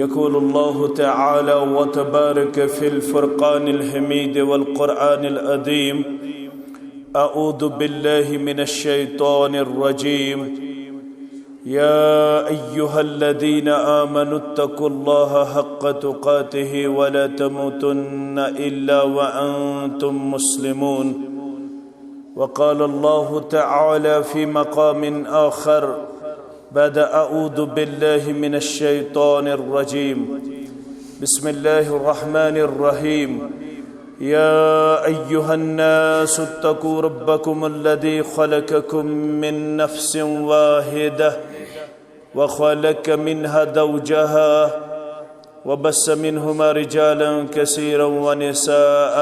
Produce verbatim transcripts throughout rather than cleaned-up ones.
يقول الله تعالى وتبارك في الفرقان الحميد والقرآن العظيم: أعوذ بالله من الشيطان الرجيم. يا أيها الذين آمنوا اتقوا الله حق تقاته ولا تموتن إلا وأنتم مسلمون. وقال الله تعالى في مقام آخر بعد أعوذ بالله من الشيطان الرجيم. بسم الله الرحمن الرحيم. يا أيها الناس اتقوا ربكم الذي خلقكم من نفس واحدة وخلق منها زوجها وبث منهما رجالا كثيرا ونساء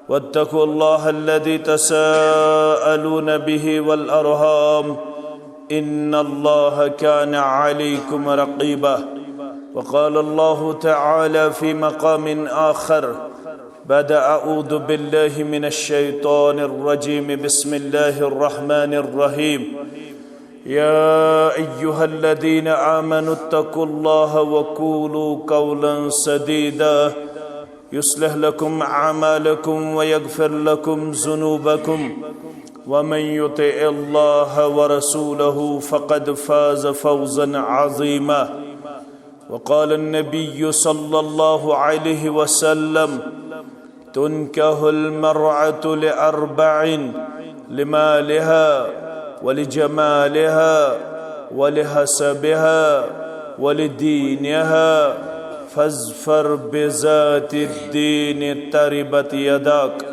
واتقوا الله الذي تساءلون به والأرحام إن الله كان عليكم رقيبا. وقال الله تعالى في مقام آخر بعد أعوذ بالله من الشيطان الرجيم. بسم الله الرحمن الرحيم. يا أيها الذين آمنوا اتقوا الله وقولوا قولا سديدا يصلح لكم أعمالكم ويغفر لكم ذنوبكم ومن يطع الله ورسوله فقد فاز فوزا عظيما. وقال النبي صلى الله عليه وسلم: تنكح المرأة لأربع: لمالها ولجمالها ولحسبها ولدينها فاظفر بذات الدين تربت يداك.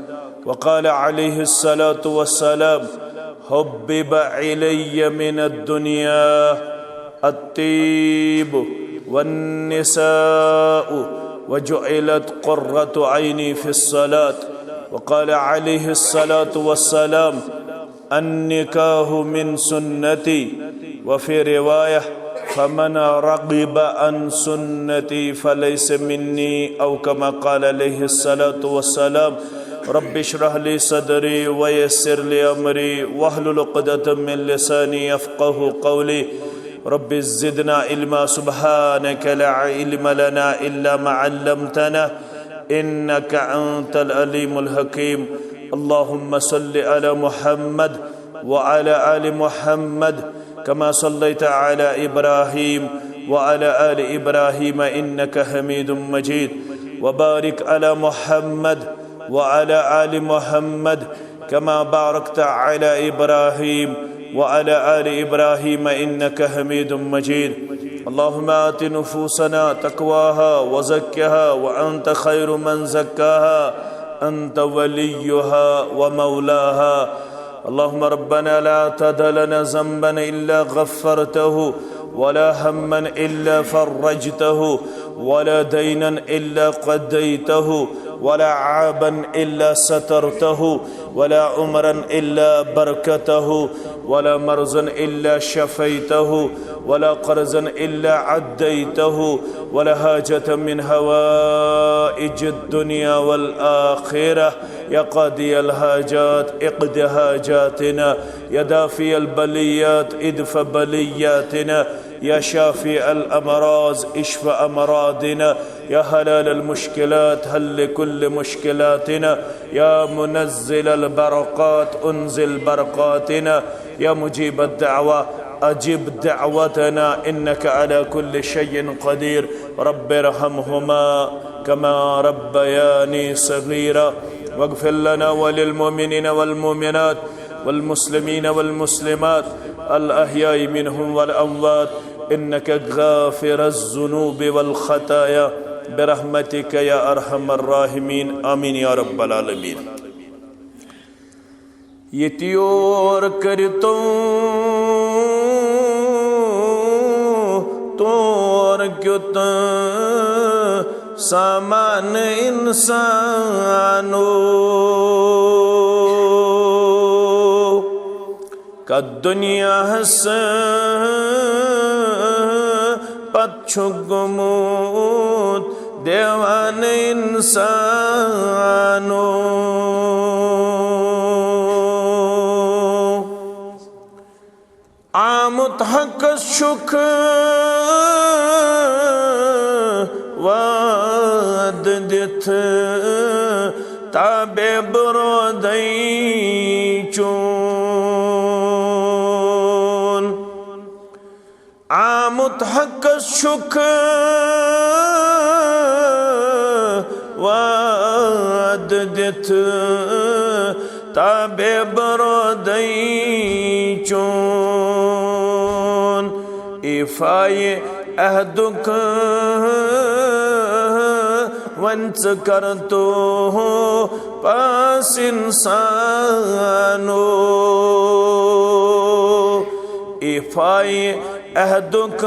وقال عليه الصلاة والسلام: حبب إلي من الدنيا الطيب والنساء وجعلت قرة عيني في الصلاة. وقال عليه الصلاة والسلام: النكاح من سنتي. وفي رواية: فمن رغب عن سنتي فليس مني، أو كما قال عليه الصلاة والسلام. رب اشرح لي صدري ويسر لي أمري واحلل عقدة من لساني يفقه قولي. رب زدنا علما. سبحانك لا علم لنا إلا ما علمتنا إنك أنت العليم الحكيم. اللهم صل على محمد وعلى آل محمد كما صليت على إبراهيم وعلى آل إبراهيم إنك حميد مجيد. وبارك على محمد وعلى آل محمد كما باركت على إبراهيم وعلى آل إبراهيم إنك حميد مجيد. اللهم آت نفوسنا تقواها وزكها وأنت خير من زكاها أنت وليها ومولاها. اللهم ربنا لا تدع لنا ذنبا إلا غفرته ولا هما إلا فرجته ولا دينا إلا قضيته ولا عابا إلا سترته ولا عمرا إلا بركته ولا مرضا إلا شفيته ولا قرضا إلا عديته ولا حاجة من حوائج الدنيا والآخرة. يا قاضي الحاجات، اقض حاجاتنا. يا دافع البليات، ادفع بلياتنا. يا شافي الأمراض، اشف أمراضنا. يا حلال المشكلات، حل كل مشكلاتنا. يا منزل البركات، انزل بركاتنا. يا مجيب الدعوة، أجب دعوتنا، إنك على كل شيء قدير. رب ارحمهما كما ربياني صغيرا. واغفر لنا وللمؤمنين والمؤمنات والمسلمين والمسلمات الأحياء منهم والأموات إنك غافر الذنوب والخطايا برحمتك يا أرحم الراحمين. آمين يا رب العالمين. ییٚتہِ یور کٔرِتو تور کیُت سامان اِنسانو۔ کتھ دُنیاہس پتہٕ چھُ گوٚمُت دیوانہٕ اِنسانو۔ آمُت حقس چھُکھ دِتھ تابے برودے چون۔ آمُت حقس چھُکھ وعدٕ دِتھ تابے برودے چون۔ ایفایہِ عہدُک وۄنۍ ژٕ کر تو پاس انسانو۔ ایفایہِ عہدُک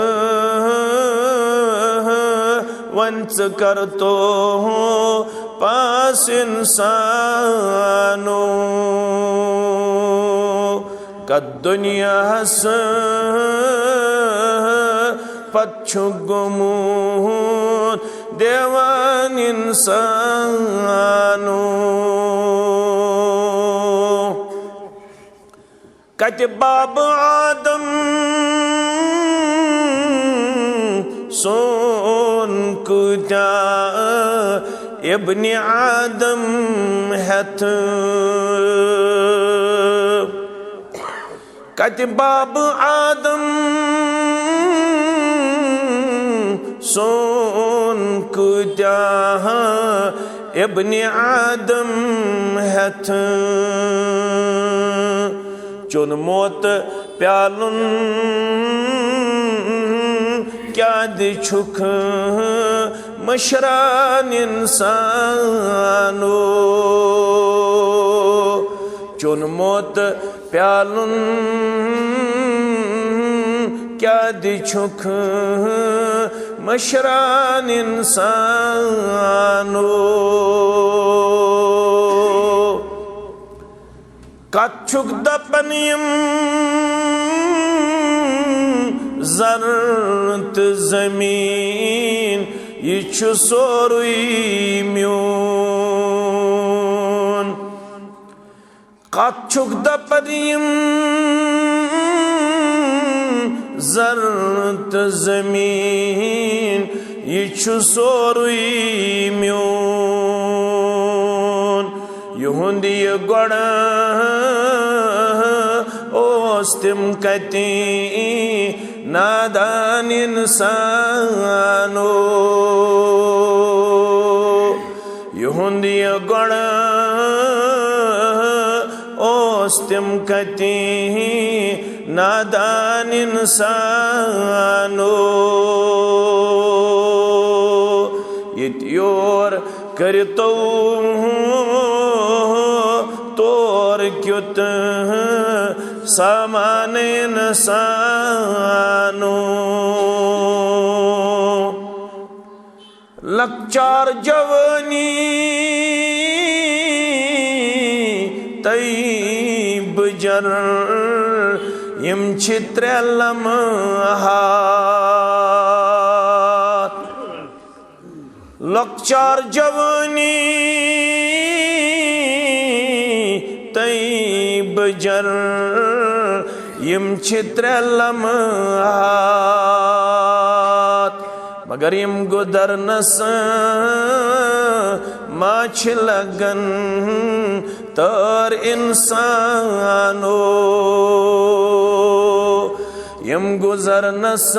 وۄنۍ ژٕ کر تو پاس انسانو۔ کتھ دنیاہس پتہٕ چھُ گوٚمُت دیوان انسانو۔ کتہِ باب آدم سون کۭتیاہ ابن آدم ہٮ۪تھ۔ کتہِ باب آدم سون کۭتیاہ ابن آدم ہٮ۪تھ۔ چون موت پیالُن کیٛاہ دِ چھُکھ مٔشران انسانو۔ چون موت پیالُن کیٛاہ دِ چھُکھ مٔشران انسانو۔ کتھ چھُکھ دپان یِم زر تہٕ زمیٖن، یہِ چھُ سورُے میون۔ کتھ چھُکھ دپان یِم زر تہٕ زمیٖن، یہِ چھُ سورُے میون۔ یِہُنٛد یہِ گۄڈٕ اوس تِم کتہِ نادان انسانو۔ یِہُنٛد یہِ گۄڈٕ اوس تِم کتہِ نادان انسانو۔ ییٚتہِ یور کٔرِتو تور کیُت سامان انسانو۔ لۄکچار جوٲنی تہٕ بٕجر، یِم چھِ ترٛےٚ لمحات۔ لۄکچار جوٲنی تہٕ بٕجر، یِم چھِ ترٛےٚ لمحات۔ مگر یِم گُزرنس ما چھِ لگان تٲر انسانو۔ یِم گُزرنس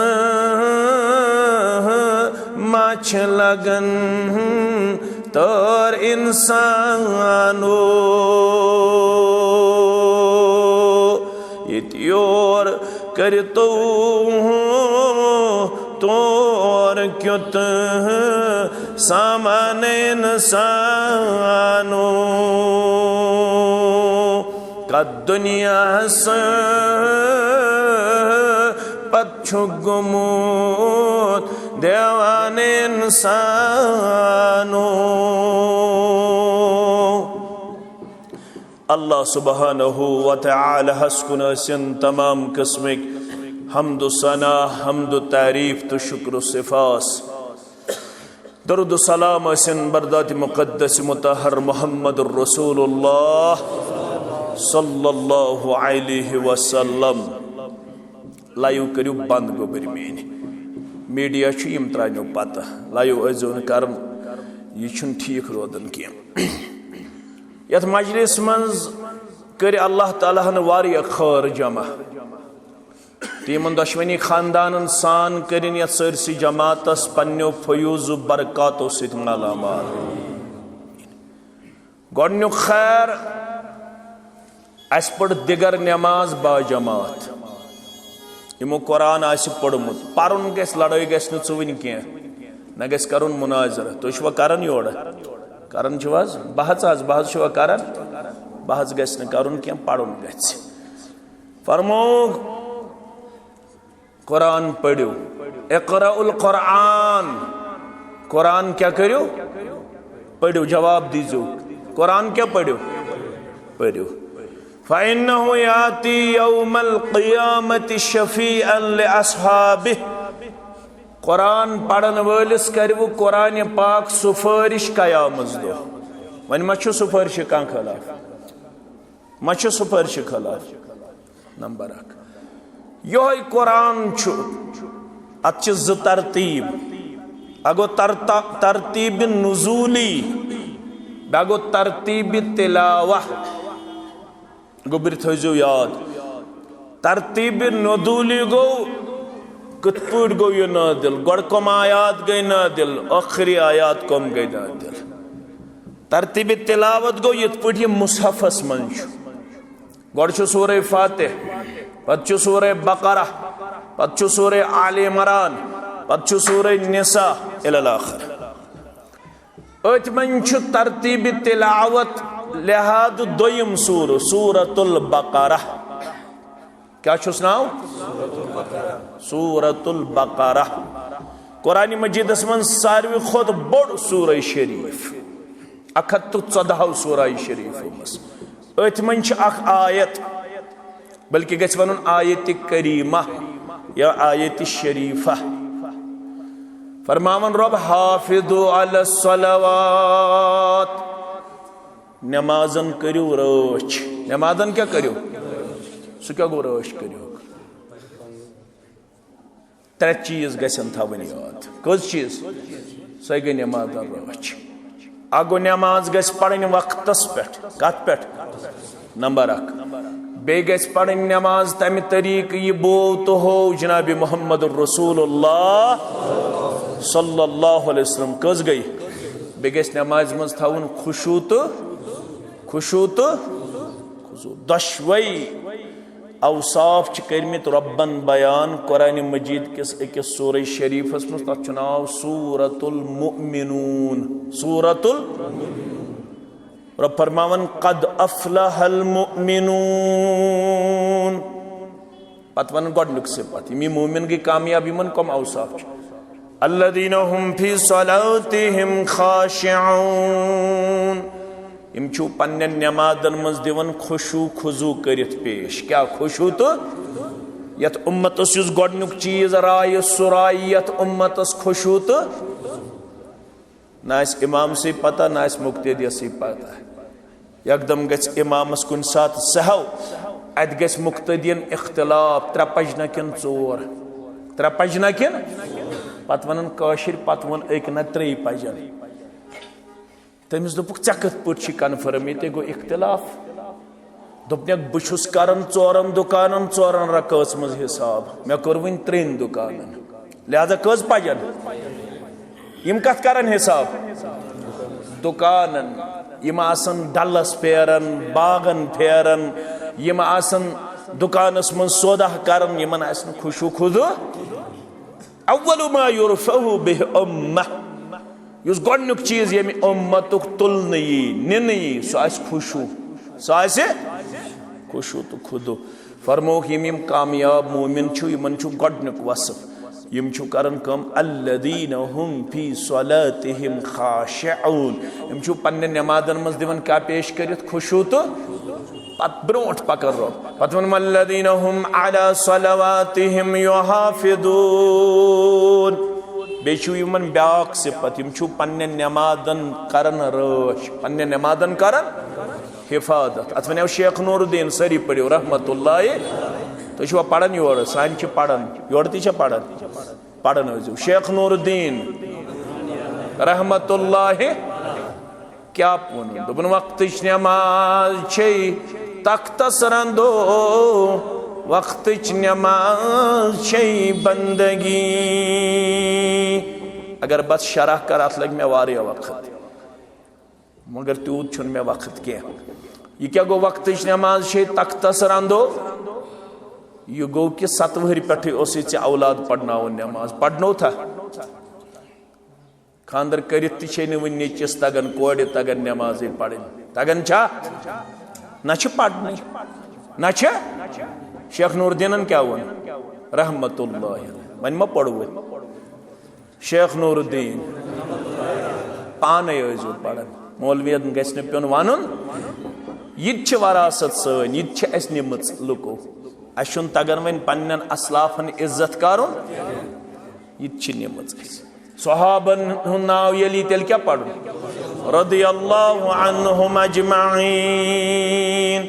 ما چھِ لگان تٲر انسانو۔ ییٚتہِ یور کٔرِتو تور کیُت سامان انسانو۔ کتھ دنیاہس پتہٕ چھُ گوٚمُت دیوان انسانو۔ اللہ سبحانہ و تعالیٰ ہس کُن ٲسِن تمام قٕسمٕکۍ حمد و ثنا، حمد و تعریف تہٕ شکر و سپاس۔ درود و سلام ٲسِن بر ذات مقدس مطہر محمد رسول اللہ صلی اللہ علیہ وسلم۔ لایو کٔرِو بند، گوٚبٕرۍ میٲنۍ میڈیا چھُ، یِم ترٛاونو پتہٕ۔ لایو ٲسۍزیو نہٕ کران۔ یہِ چھُنہٕ ٹھیٖک روزان کینٛہہ۔ یَتھ مجلس منٛز کٔرۍ اللہ تعالیٰ ہن واریاہ خٲر جمع۔ تہٕ یِمن دۄشوٕنی خاندانن سان کٔرِن یَتھ سٲرسٕے جماعتس پننیو فیوض و برکاتو سۭتۍ مالا مال۔ گۄڈٕنیُک خیر، اَسہِ پٔر دِگر نٮ۪ماز با جماعت۔ یِمو قرآن آسہِ پوٚرمُت، پَرُن گژھِ، لڑٲے گژھِ نہٕ ژٕ وٕنہِ کینٛہہ، نہ گژھِ کَرُن مناظرٕ۔ تُہۍ چھِوا کَران یورٕ؟ کَران چھِو حظ؟ بہٕ حظ، حظ، بہٕ حظ چھِوا کَران؟ بہٕ حظ گژھِ نہٕ کَرُن کینٛہہ، پَرُن گژھِ۔ فرموو، قرآن پٔرِو۔ اقرأ القرآن۔ قرآن کیٛاہ کٔرِو؟ پٔرِو، جواب دیٖزیو۔ قرآن کیٛاہ پٔرِو؟ پٔرِو۔ فإنه يأتي يوم القيامة شفيعا لأصحابه۔ قرآن پرن وٲلِس کَرِوٕ قرآن پاک سُفٲرِش قیامت دۄہ۔ وۄنۍ ما چھُ سُفٲرشہِ کانٛہہ خلاف؟ ما چھُ سُفٲرشہِ خلاف؟ نمبر اکھ، یِہوٚے قرآن چھُ، اَتھ چھِ زٕ ترتیٖب۔ اَکھ گوٚو ترتا-، ترتیٖب نزولی، بیٛاکھ گوٚو ترتیٖب تلاوہ۔ گوٚبرۍ تھٲیزیو یاد، ترتیٖب نزولی گوٚو کِتھ پٲٹھۍ گوٚو یہِ نازل، گۄڈٕ کۄم آیات گٔے نازل، ٲخری آیات کۄم گٔے نازل۔ ترتیٖب تلاوت گوٚو یِتھ پٲٹھۍ یہِ مصحفس منٛز چھُ۔ گۄڈٕ چھُ سورہ فاتح، پتہٕ چھُ سورہ بقرہ، پتہٕ چھُ سورہ آل عمران، پتہٕ چھُ سورہ نساء الی الآخر۔ أتھۍ منٛز چھُ ترتیٖب تلاوت لحاظ دوٚیِم سورہ، سورۃ البقرہ۔ کیٛاہ چھُس ناو؟ سورۃ البقرہ۔ قرآن مجیدس منٛز ساروی کھۄتہٕ بوٚڑ سورہ شریف، اکھ ہتھ تہٕ ژۄدہو سورہ شریفو منٛز۔ أتھۍ منٛز چھِ اکھ آیت، بلکہِ گژھِ ونُن آیت کریمہ یا آیت شریفہ۔ فرماون رب، حافظوا علی الصلوات، نمازن کٔرِو رٲچھ۔ نمازن کیٛاہ کٔرِو؟ سُہ کیٛاہ گوٚو رٲچھ کٔرِو؟ ترٛےٚ چیٖز گژھن تھاوٕنۍ یاد۔ کٔژ چیٖز؟ سۄے گٔے نمازن رٲچھ۔ اَکھ گوٚو، نماز گژھِ پرٕنۍ وقتس پٮ۪ٹھ۔ کتھ پٮ۪ٹھ؟ نمبر اکھ۔ بیٚیہِ گژھِ پرٕنۍ نماز تمہِ طریٖقہٕ، یہِ بوو تہٕ ہوو جناب محمد رسول اللہ صلی اللہ علیہ وسلم۔ کٔژ گٔے؟ بیٚیہِ گژھِ نمازِ منٛز تھاوُن خشوع تہٕ، خشوع تہٕ خضوع۔ دۄشوے اوصاف چھِ کٔرمٕتۍ رۄبن بیان قرآن مجید کِس أکِس سورہ شریفس منٛز، تتھ چھُ ناو سورۃ المؤمنون۔ سورۃ ال-، رۄب فرماوان، "قد افلح المؤمنون"۔ پتہٕ ونان گۄڈٕنیُک صفت، یِم یِم مومن گٔے کامیاب، یِمن کم اوصاف چھِ؟ "الذین هم فی صلاتہم خاشعون"۔ یِم چھِو پننٮ۪ن نمازن منٛز دِوان خشوع خضوع کٔرِتھ پیش۔ کیٛاہ خشوع تہٕ؟ یتھ امتس یُس گۄڈٕنیُک چیٖز رایہِ، سُہ رایہِ یتھ امتس خشوع تہٕ۔ نہ آسہِ امامسٕے پتہ، نہ آسہِ مقتدیسٕے پتہ۔ یکدم گژھِ امامس کُنہِ ساتہٕ سہو، اتہِ گژھِ مقتدین اختلاف، ترٛےٚ پجنہ کِنہٕ ژور؟ ترٛےٚ پجنہ کِنہٕ؟ پتہٕ ونان کٲشِرۍ، پتہٕ ووٚن أکۍ، نہ، ترٛے پجن۔ تٔمِس دوٚپُکھ، "ژےٚ کِتھ پٲٹھۍ چھُے confirm؟ ییٚتے گوٚو اختلاف۔" دوٚپنَکھ، "بہٕ چھُس کران ژورن دُکانن، ژورن رکٲژ منٛز حساب۔ مےٚ کوٚر وٕنہِ ترٛٮ۪ن دُکانن۔ لہذا کٔژ پجن؟" یِم کتھ کرن حساب؟ دُکانن۔ یِم آسن ڈلس پھیران، باغن پھیران، یِم آسن دُکانس منٛز سودا کران، یِمن آسہِ نہٕ خشوع خضوع۔ اول ما یرفع به امہ، یُس گۄڈٕنیُک چیٖز ییٚمہِ امتُک تُلنہٕ یی، نِنہٕ یی، سُہ آسہِ خشوع، سُہ آسہِ خشوع تہٕ خضوع۔ فرمووُکھ، یِم یِم کامیاب مومن چھِ، یِمن چھُ گۄڈٕنیُک وصف، یِم چھِ کران کٲم، الذین هم فی صلاتہم خاشعون، یِم چھِ پننٮ۪ن نمازن منٛز دِوان کیٛاہ پیش کٔرِتھ؟ خشوع تہٕ پتہٕ برونٛٹھ پکان رۄب۔ پتہٕ ووٚنُن، "والذین هم علی صلواتہم یحافظون۔" بیٚیہِ چھُ یِمن بیٛاکھ صفت، یِم چھُ پننٮ۪ن نمازن کران رٲچھ، پننٮ۪ن نمازن کران حفاظت۔ اتھ ونیو شیخ نور الدین، سٲری پٔرِو رحمت اللہ۔ تُہۍ چھِوا پران یورٕ؟ سانہِ چھِ پران، یورٕ تہِ چھِ پران۔ پران ٲسۍزیو۔ شیخ نور الدین رحمت اللہ کیٛاہ ووٚنُن؟ دوٚپُن، وقتٕچ نٮ۪ماز چھے تختس رنٛدو، وقتٕچ نٮ۪ماز چھے بندگی۔ اگر بس شرح کر، اتھ لگہِ مےٚ واریاہ وقت، مگر تیوٗت چھُنہٕ مےٚ وقت کینٛہہ۔ یہِ کیٛاہ گوٚو، وقتٕچ نٮ۪ماز چھے تختس رنٛدو؟ یہِ گوٚو کہِ ستہٕ وٕہٕرۍ پٮ۪ٹھٕے اوسُے ژےٚ اولاد پرناوُن نٮ۪ماز، پرنوو تھا؟ خانٛدر کٔرِتھ تہِ چھے نہٕ وٕنہِ نیٚچِس تگان، کورِ تگان نٮ۪مازٕے پرٕنۍ۔ تگان چھا؟ نہ چھِ پرنٕے، نہ چھِ۔ شیخ نور دیٖنن کیٛاہ ووٚن؟ رحمت اللہ علیہ۔ وۄنۍ ما پرو؟ شیخ نور الدین پانے ٲسۍزیو پران، مولوین گژھِ نہٕ پیوٚن ونُن۔ یہِ تہِ چھِ وراثت سٲنۍ، یہِ تہِ چھِ اَسہِ نِمٕژ لُکو۔ اَسہِ چھُنہٕ تگان وۄنۍ پننٮ۪ن اسلافن عزت کرُن، یہِ تہِ چھِ نِمٕژ اَسہِ۔ صحابن ہُنٛد ناو ییٚلہِ یی، تیٚلہِ کیٛاہ پرُن؟ رضی اللہ عنہم اجمعین۔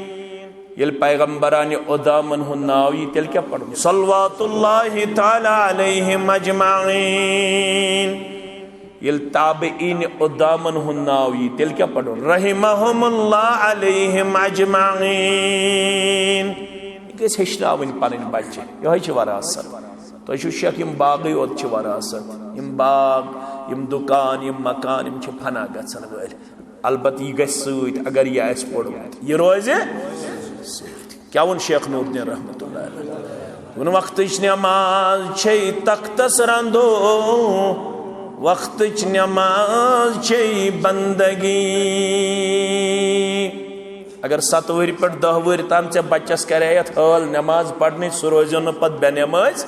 ییٚلہِ پیغمبرانِ اُدامن ہُنٛد ناو یی، تیٚلہِ کیٛاہ پرُن؟ صلوات اللہ تعالی علیہم اجمعین۔ ییٚلہِ تابعینِ اُدامن ہُنٛد ناو یی، تیٚلہِ کیٛاہ پرُن؟ رحمہم اللہ علیہم اجمعین۔ یہِ گژھِ ہیٚچھناوٕنۍ پنٕنۍ بچہِ، یِہوٚے چھِ وراثت۔ تۄہہِ چھُو شک، یِم باغٕے یوت چھِ وراثت، یِم باغ، یِم دُکان، یِم مکان، یِم چھِ فنا گژھن وٲلۍ۔ البتہٕ یہِ گژھِ سۭتۍ، اگر یہِ آسہِ پوٚرمُت، یہِ روزِ سۭتۍ۔ کیٛاہ ووٚن شیخ نور الدین رحمتہ اللہ علیہ؟ ووٚن، وقتٕچ نٮ۪ماز چھے تختس رنٛدو، وقتٕچ نٮ۪ماز چھے بندگی۔ اگر ستہٕ وٕہٕرۍ پٮ۪ٹھ دَہ وٕہٕرۍ تام ژےٚ بچس کرے یتھ حٲل نٮ۪ماز پرنٕچ، سُہ روزیو نہٕ پتہٕ بے نٮ۪مٲز۔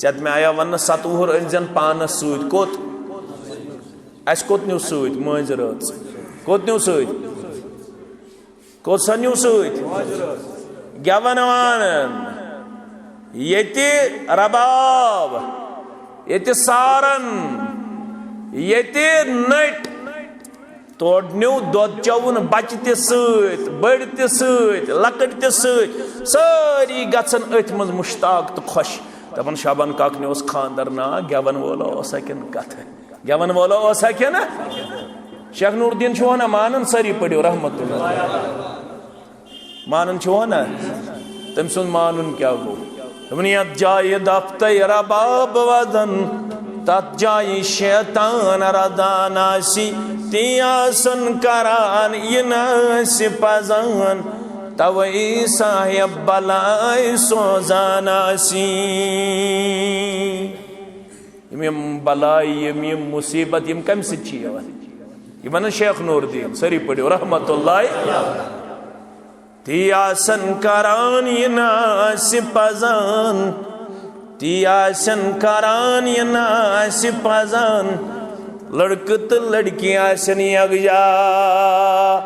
ژےٚ تہِ مےٚ آیا وننہٕ، ستہٕ وُہُر أنۍ زٮ۪ن پانس سۭتۍ۔ کوٚت؟ اَسہِ کوٚت نیوٗ سۭتۍ؟ مٲنٛزِ رٲژ۔ کوٚت نیوٗ سۭتۍ؟ کوٚت سا نیوٗ سۭتۍ؟ گٮ۪وَن وانَن۔ ییٚتہِ رباب، ییٚتہِ سارن، ییٚتہِ نٔٹۍ۔ تورٕ نیوٗ دۄد چووُن بچہٕ تہِ سۭتۍ، بٔڑۍ تہِ سۭتۍ، لۄکٕٹۍ تہِ سۭتۍ۔ سٲری گژھن أتھۍ منٛز مُشتاق تہٕ خۄش۔ دَپان، شابان کاکنہِ اوس خانٛدر نا، گٮ۪وَن وول اوسا کِنہٕ کَتھٕ؟ گٮ۪وَن وول اوسا کِنہٕ؟ شیخ نور الدین چھُ وَنان، مانان سٲری پٔرِو رحمتہ اللہ۔ مانان چھُ وَنان، تٔمۍ سُنٛد مانُن کیٛاہ گوٚو؟ دوٚپُن، یَتھ جایہِ دفتَے رباب وَدَن، تَتھ جایہِ شیطان رَدان آسی، تی آسَن کران یہِ نہٕ آسہِ پَزان، تَوَے صاحب بَلاے سوزان آسی۔ یِم، یِم بَلایہِ، یِم، یِم مُصیٖبت، یِم کَمہِ سۭتۍ چھِ یِوان؟ یِمَن نہٕ شیخ نور الدین، سٲری پٔرِو رحمتہ اللہ۔ تی آسن کران یہِ نہٕ آسہِ پزان، تی آسن کران یہِ نہٕ آسہِ پزان۔ لڑکہٕ تہٕ لڑکی آسن یکجا،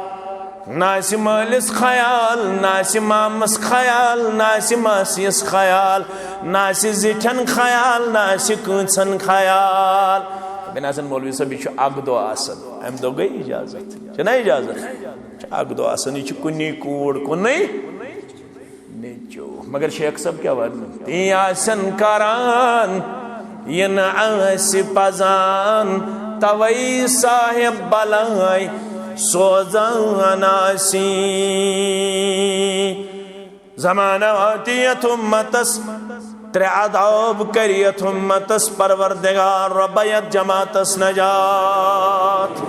نہ آسہِ مٲلِس خیال، نہ آسہِ مامس خیال، نہ آسہِ ماسیس خیال، نہ آسہِ زِٹھٮ۪ن خیال، نہ آسہِ کٲنٛسن خیال۔ وۄنۍ آسن مولوی صٲب، یہِ چھُ اکھ دۄہ آسان، امہِ دۄہ گٔے اجازت، چھےٚ نا اجازت؟ چھُ اکھ دۄہ آسان، یہِ چھُ کُنی کوٗر، کُنُے نیٚچو۔ مگر شیخ صٲب کیٛاہ وَنان؟ تی آسن کران یہِ نہٕ آسہِ پزان، توے صاحب بلایہِ سوزان آسی۔ زمانہ واتہِ یتھ اُمتس ترٛےٚ عذاب کرِ یتھ اُمتس پروردگار رۄبہ یتھ جماعتس نجات۔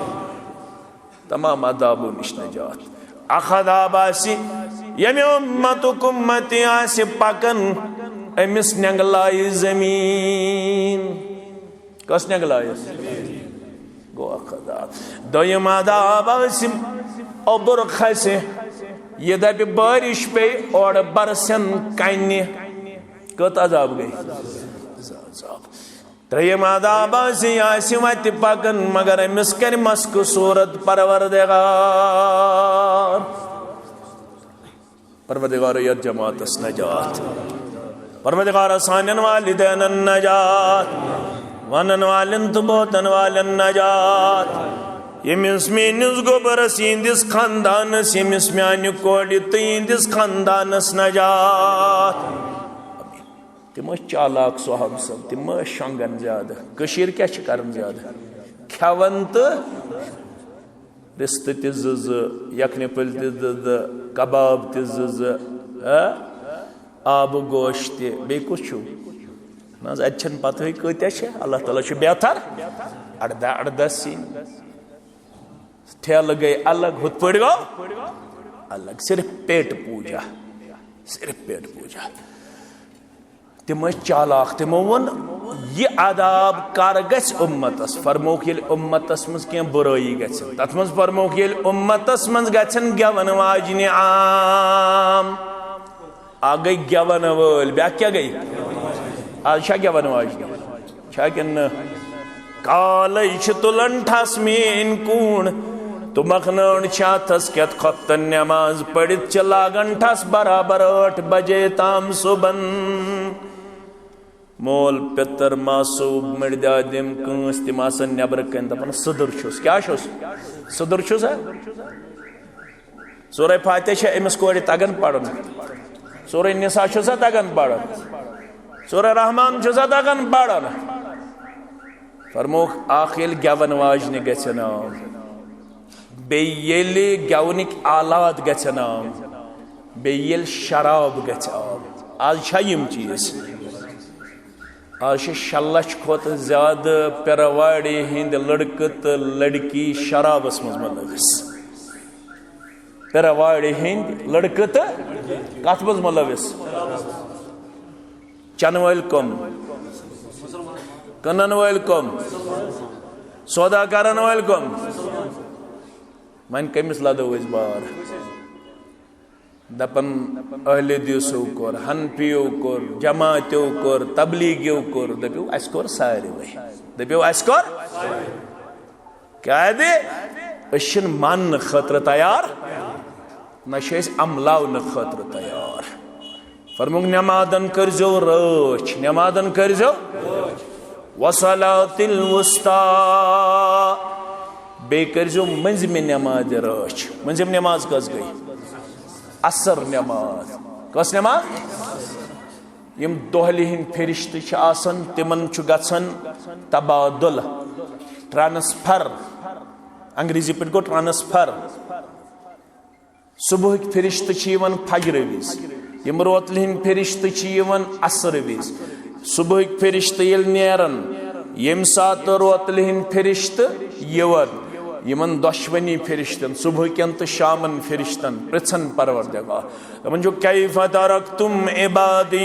تمام عذابو نِش نجات۔ اکھ عذاب آسہِ، ییٚمہِ اُمتُک اُمتی آسہِ پکان، أمِس نٮ۪نٛگلایہِ زٔمیٖن۔ کس نٮ۪نٛگلایہِ؟ گوٚو اکھ عذاب۔ دوٚیِم عذاب آسہِ، اوٚبُر کھسہِ، یہِ دپہِ بٲرِش پیٚیہِ، اورٕ برسن کنہِ۔ کٔژ عذاب گٔے؟ ترٛیٚیِم عذاب آسہِ، یہِ آسہِ وتہِ پکان، مگر أمِس کرِ مسکہٕ صوٗرت پروردگار۔ پروردگار یتھ جماعتس نجات۔ پروردگار سانٮ۪ن والدینن نجات۔ ونن والٮ۪ن تہٕ بوزن والٮ۪ن نجات۔ ییٚمِس میٲنِس گوبرس، یِہنٛدِس خاندانس، ییٚمِس میانہِ کورِ تہٕ یِہنٛدِس خاندانس نجات۔ تِم ٲسۍ چالاک صحابہٕ صٲب، تِم ٲسۍ شۄنٛگان زیادٕ۔ کٔشیٖر کیٛاہ چھِ کران زیادٕ؟ کھٮ۪وان تہٕ رِستہٕ تہِ زٕ زٕ، یَکھنہِ پھٔلۍ تہِ زٕ زٕ، کباب تہِ زٕ زٕ، ہا؟ آبہٕ گوش تہِ، بیٚیہِ کُس چھُو؟ نہ حظ، اَتہِ چھَنہٕ پَتہٕے کۭتیٛاہ چھِ، اللہ تعالیٰ چھُ بہتر۔ اَرداہ، اَرداہ سِنۍ۔ ٹھیلہٕ گٔے الگ، ہُتھ پٲٹھۍ گوٚو الگ، صرف پیٹ پوٗجا، صرف پیٹ پوٗجا۔ تِم ٲسۍ چالاک، تِمو ووٚن، "یہِ عذاب کر گژھِ اُمتس؟" فرمووُکھ، ییٚلہِ اُمتس منٛز کینٛہہ بُرٲیی گژھِ۔ تتھ منٛز فرمووُکھ، ییٚلہِ اُمتس منٛز گژھن گٮ۪ون واجنہِ عام۔ اکھ گٔے گٮ۪ون وٲلۍ، بیٛاکھ کیٛاہ گٔے؟ آز چھا گٮ۪ون واجنہِ؟ چھا کِنہٕ نہٕ؟ کالے چھِ تُلان ٹھس میٲنۍ کوٗن، تہٕ مۄکھنٲون چھِ اتھس کٮ۪تھ، خۄفتن نٮ۪ماز پٔرِتھ چھِ لاگان ٹھس برابر ٲٹھ بجے تام صُبحن۔ مول، پیٚتٕر، ماسوب، مٔردِ آدم، کٲنٛسہِ تِم آسان نیٚبرٕ کنہِ دپان، "سٕدُر چھُس۔" کیٛاہ چھُس؟ سٕدُر چھُس ہا؟ سورہ فاتحہ چھا أمِس کورِ تگان پرُن؟ سورہ نساء چھُسا تگان پرُن؟ سورہ رحمان چھُسا تگان پرُن؟ فرمووُکھ، اکھ ییٚلہِ گٮ۪ون واجنہِ گژھن عام، بیٚیہِ ییٚلہِ گٮ۪ونٕکۍ آلات گژھن عام، بیٚیہِ ییٚلہِ شراب گژھِ عام۔ آز چھا یِم چیٖز؟ آز چھِ شےٚ لچھ کھۄتہٕ زیادٕ پیرواڑِ ہٕنٛدۍ لڑکہٕ تہٕ لڑکی شرابس منٛز ملوث۔ پیرواڑِ ہٕنٛدۍ لڑکہٕ تہٕ کتھ منٛز ملوث؟ چنہٕ وٲلۍ کم؟ کٕنن وٲلۍ کم؟ سودا کرن وٲلۍ کم؟ وۄنۍ کٔمِس لدو أسۍ بار؟ دپان، اہل حدیثو کوٚر، حنفیو کوٚر، جماعتیو کوٚر، تبلیغیو کوٚر، دٔپِو، اسہِ کوٚر ساروٕے۔ دٔپِو، اسہِ کوٚر؟ کیٛازِ؟ أسۍ چھِنہٕ ماننہٕ خٲطرٕ تیار، نہ چھِ أسۍ عملاونہٕ خٲطرٕ تیار۔ فرمووُکھ، نمازن کٔرزیو رٲچھ، نمازن کٔرزیو۔ وصلاة الوسطی، بیٚیہِ کٔرزیو مٔنٛزمہِ نمازِ رٲچھ۔ مٔنٛزِم نماز کۄس گٔے؟ عصر نماز۔ کۄس نماز؟ یِم دۄہلہِ ہٕنٛدۍ فرشتہٕ چھِ آسان، تِمن چھُ گژھان تبادل، ٹرانسفر۔ انگریزی پٲٹھۍ گوٚو ٹرانسفر۔ صبحٕکۍ فرشتہٕ چھِ یِوان فجرٕ وِزِ، یِم روتلہِ ہٕنٛدۍ فرشتہٕ چھِ یِوان عصرٕ وِزِ۔ صبحٕکۍ فرشتہٕ ییٚلہِ نیران، ییٚمہِ ساتہٕ روتلہِ ہٕنٛدۍ فرشتہٕ یِوان، یِمن دۄشوٕنی فرشتن، صبحٕکٮ۪ن تہٕ شامن فرشتن، پرژھن پروردگار، دپان چھُ، "کیف ترکتم عبادی؟"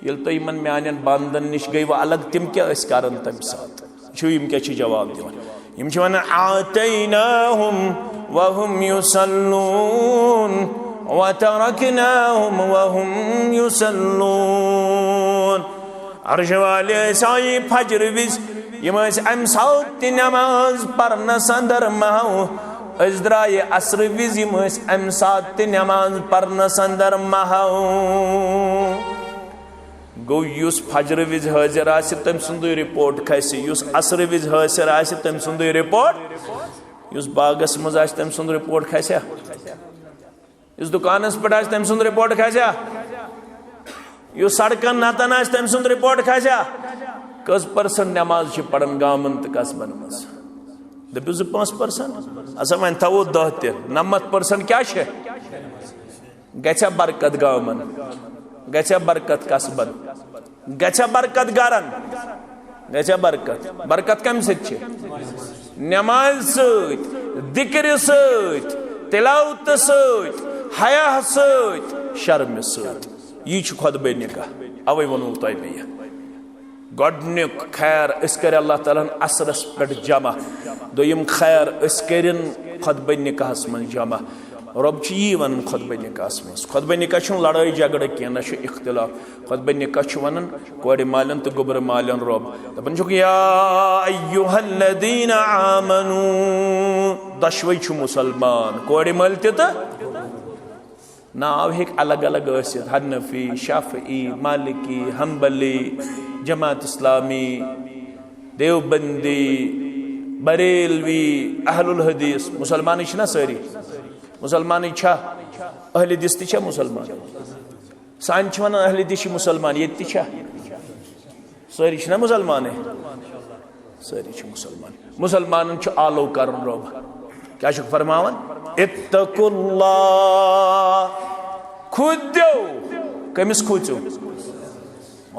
ییٚلہِ تُہۍ یِمن میانٮ۪ن بندن نِش گٔیوٕ الگ، تِم کیٛاہ ٲسۍ کران تمہِ ساتہٕ؟ وٕچھِو، یِم کیٛاہ چھِ جواب دِوان۔ یِم چھِ ونان، "آتیناہم وہم یصلون، وترکناہم وہم یصلون۔" عرش والے، أسۍ آیہِ فجر وِزِ، یِم ٲسۍ امہِ ساتہٕ تہِ نماز پرنس اندر محو۔ أسۍ درٛایہِ عصرٕ وِزِ، یِم ٲسۍ امہِ ساتہٕ تہِ نماز پرنس اندر محو۔ گوٚو، یُس فجرٕ وِزِ حٲضِر آسہِ، تٔمۍ سُنٛدٕے رپورٹ کھسہِ، یُس عصرٕ وِزِ حٲضِر آسہِ، تٔمۍ سُنٛدٕے رپورٹ، یُس باغس منٛز آسہِ، تٔمۍ سُنٛد رپورٹ کھسیا؟ یُس دُکانس پٮ۪ٹھ آسہِ، تٔمۍ سُنٛد رپورٹ کھسیا؟ یُس سڑکن نتن آسہِ، تٔمۍ سُنٛد رپورٹ کھسیا؟ کٔژ پٔرسنٹ نماز چھِ پران گامن تہٕ قصبن منٛز؟ دٔپِو، زٕ پانٛژھ پٔرسنٹ۔ اچھا، وۄنۍ تھاوو دَہ تہِ، نَمَتھ پٔرسنٹ کیٛاہ چھِ؟ گژھِ ہا برکت گامن، گژھِ ہا برکت قصبن، گژھِ ہا برکت گرن، گژھِ ہا برکت۔ برکت کمہِ سۭتۍ چھِ؟ نمازِ سۭتۍ، ذکرِ سۭتۍ، تلاوتہٕ سۭتۍ، حیا سۭتۍ، شرمہِ سۭتۍ۔ یی چھُ خطبہ نکاح، اوے ووٚنوُ تۄہہِ مےٚ یہِ۔ گۄڈٕنیُک خیر، أسۍ کٔرۍ اللہ تعالیٰ ہن عصرس پٮ۪ٹھ جمع۔ دوٚیِم خیر، أسۍ کٔرِن خطبہ نکاحس منٛز جمع۔ رۄب چھُ یی ونان خطبہ نکاحس منٛز۔ خطبہ نکاح چھُنہٕ لڑٲے جھگڑٕ کینٛہہ، نہ چھُ اختلاف۔ خطبہ نکاح چھُ ونان کورِ مالٮ۪ن تہٕ گوٚبرِ مالٮ۪ن رۄب۔ دپان چھُکھ، یا ایھا الذین آمنو، دۄشوے چھِ مسلمان، کورِ مٲلۍ تہِ تہٕ ناو ہیٚکہِ الگ الگ ٲسِتھ، حنفی، شافعی، مالکی، حنبلی، جماعت اسلامی، دیوبندی، بریلوی، اہل الحدیث۔ مسلمانٕے چھِنا سٲری؟ مسلمانٕے چھا؟ اہل حدیث تہِ چھا مسلمان؟ سانہِ چھِ ونان اہل حدیث چھِ مسلمان، ییٚتہِ تہِ چھا؟ سٲری چھِنا مسلمانٕے؟ سٲری چھِ مُسلمان۔ مُسلمانن چھُ آلو کرُن رۄب۔ کیٛاہ چھُکھ فرماوان؟ اتقوا اللہ۔ کھوٗژِو۔ کٔمِس کھوٗژِو؟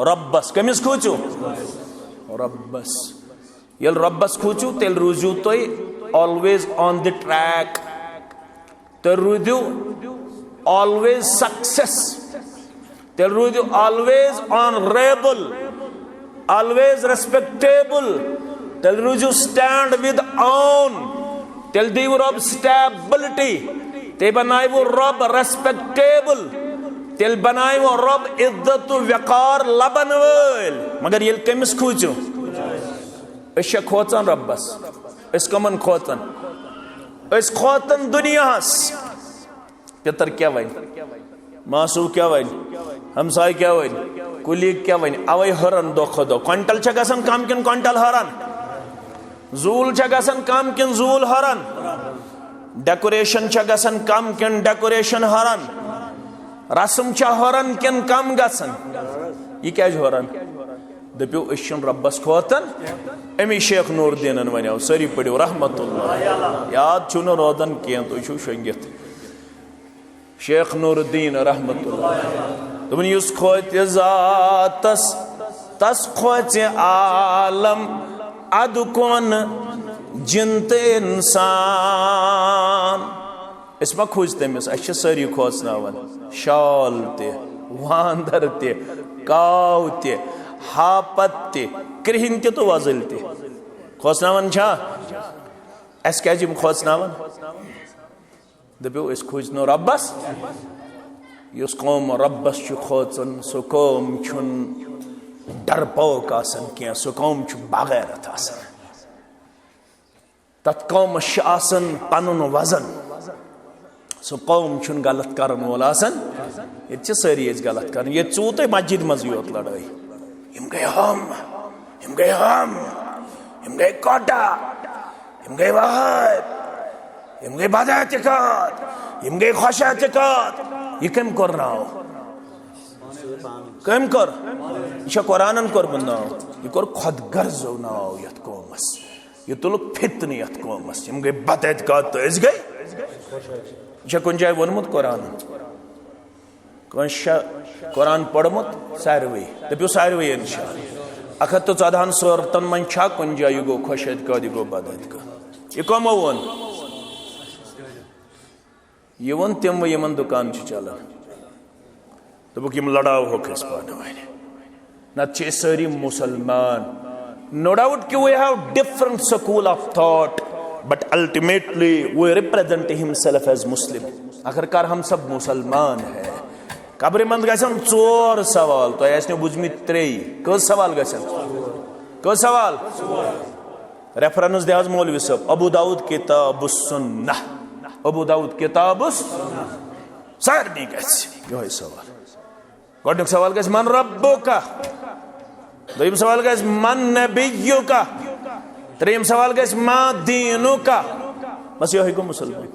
رۄبس۔ کٔمِس کھوٗژِو؟ رۄبس۔ ییٚلہِ رۄبس کھوٗژِو، تیٚلہِ روٗزِو تُہۍ always on the track۔ تیٚلہِ روٗدِو always success۔ تیٚلہِ روٗدِو always honorable، always respectable۔ تیٚلہِ روٗزِو stand with own۔ تیٚلہِ دِیِو رۄب stability۔ تیٚلہِ بنایِوٕ رۄب respectable۔ تیٚلہِ بنایِوٕ رۄب عزت و وقار لبن وٲلۍ۔ مگر ییٚلہِ کٔمِس کھوٗژِو؟ أسۍ چھا کھوژان رۄبس؟ أسۍ کمن کھوژان؟ أسۍ کھوژان دُنیاہس۔ پِتر کیٛاہ ونہِ؟ ماسوٗ کیٛاہ ونہِ؟ ہمسایہِ کیٛاہ ونہِ؟ کُلیٖگ کیٛاہ ونہِ؟ اوے ہُران دۄہ کھۄتہٕ دۄہ۔ کوینٹل چھا گژھان کم کِنہٕ کوینٹل ہُران؟ زوٗل چھا گژھان کم کِنہٕ زوٗل ہُران؟ ڈیکوریشن چھا گژھان کم کِنہٕ ڈیکوریشن ہُران؟ رسم چھا ہُران کِنہٕ کم گژھان؟ یہِ کیٛازِ ہُران؟ دٔپِو، أسۍ چھِنہٕ رۄبَس کھوتان۔ أمی شیخ نور الدینن ونیو، سٲری پٔرِو رحمت اللہ۔ یاد چھُو نہٕ روزان کینٛہہ، تُہۍ چھِو شۄنٛگِتھ۔ شیخ نور الدین رحمت اللہ۔ دوٚپُن، یُس کھوژِ ذاتس، تس کھوژِ عالم، ادٕ کون جن تہٕ انسان۔ أسۍ ما کھوٗژۍ تٔمِس؟ اَسہِ چھِ سٲری کھوژناوان، شال تہِ، واندر تہِ، کاو تہِ، ہاپت تہِ، کرٛہِنۍ تہِ تہٕ وۄزٕلۍ تہِ۔ کھوژناوان چھا؟ اَسہِ کیٛازِ یِم کھوژناوان؟ دٔپِو، أسۍ کھوٗژۍ نہٕ رۄبَس۔ یُس قوم رۄبَس چھُ کھوژان، سُہ قوم چھُنہٕ ڈرپوک آسان کینٛہہ، سُہ قوم چھُ بغیرت آسان۔ تتھ قومس چھُ آسان پنُن وزن۔ سُہ قوم چھُنہٕ غلط کرن وول آسان۔ ییٚتہِ چھِ سٲری أسۍ غلط کران۔ ییٚتہِ ژوٗ تۄہہِ مسجد منٛزٕے یوت لڑٲے۔ یِم گٔے ہم، یِم گٔے ہم، یِم گٔے کوٹا، یِم گٔے وہاب، یِم گٔے بداعتقاد، یِم گٔے خوش اعتقاد۔ یہِ کٔمۍ کوٚر ناو؟ کٔمۍ کوٚر؟ یہِ چھا قرآنن کوٚرمُت ناو؟ یہِ کوٚر خۄد غرضو ناو یتھ قومس۔ یہِ تُلُکھ فتنہٕ یتھ قومس۔ یِم گٔے بدعتقاد تہٕ أسۍ گٔے۔ یہِ چھا کُنہِ جایہِ ووٚنمُت قرآنن؟ کٲنٛسہِ چھا قرآن پوٚرمُت؟ ساروٕے۔ دٔپِو ساروٕے انشاءاللہ۔ اکھ ہتھ تہٕ ژۄدہن سورتن منٛز چھا کُنہِ جایہِ یہِ گوٚو خوش اعتقاد، یہِ گوٚو بدعتقاد؟ یہِ کٕمو ووٚن؟ یہِ ووٚن تِموٕے یِمن دُکان چھُ چلان۔ دوٚپُکھ، یِم لڑاوہوکھ أسۍ پانہٕ ؤنۍ۔ نتہٕ چھِ أسۍ سٲری مُسلمان۔ No doubt کہ we have different school of thought, but ultimately we represent himself as Muslim. آخر کار ہم سب مسلمان ہیں۔ قبرِ منٛز گژھن ژور سوال، تۄہہِ آسنو بوٗزمٕتۍ ترٛے۔ کٔژ سوال گژھن؟ کٔژ سوال؟ ریفرنس دِ حظ مولوی صٲب، ابو داؤد کتاب السنہ۔ ابو داؤد کتاب السنہ۔ سارنٕے گژھِ یِہوٚے سوال۔ گۄڈٕنیُک سوال گژھِ، من ربک؟ دوٚیِم سوال گژھِ، من نبیک؟ ترٛیٚیِم سوال گژھِ، ما دینک؟ بس یِہوٚے گوٚو مُسلمان۔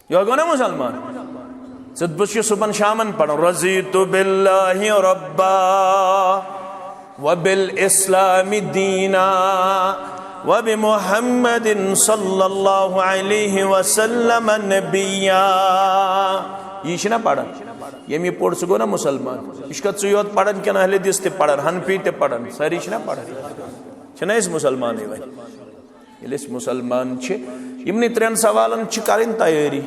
یہِ گوٚو نا مُسلمان؟ ژٕ بہٕ چھُس صُبحن شامن پران، رضیت باللہ ربا وبالاسلام دینا وبمحمد صلی اللہ علیہ وسلم نبیا۔ یہِ چھِنا پران؟ ییٚمۍ یہِ پوٚر، سُہ گوٚو نا مُسلمان؟ یہِ چھُکھا ژٕے یوت پران کِنہٕ اہل حدیث تہِ پران، حنفی تہِ پران، سٲری چھِنا پران؟ چھِنا أسۍ مُسلمانٕے وۄنۍ؟ ییٚلہِ أسۍ مُسلمان چھِ، یِمنٕے ترٛٮ۪ن سوالن چھِ کَرٕنۍ تیٲری۔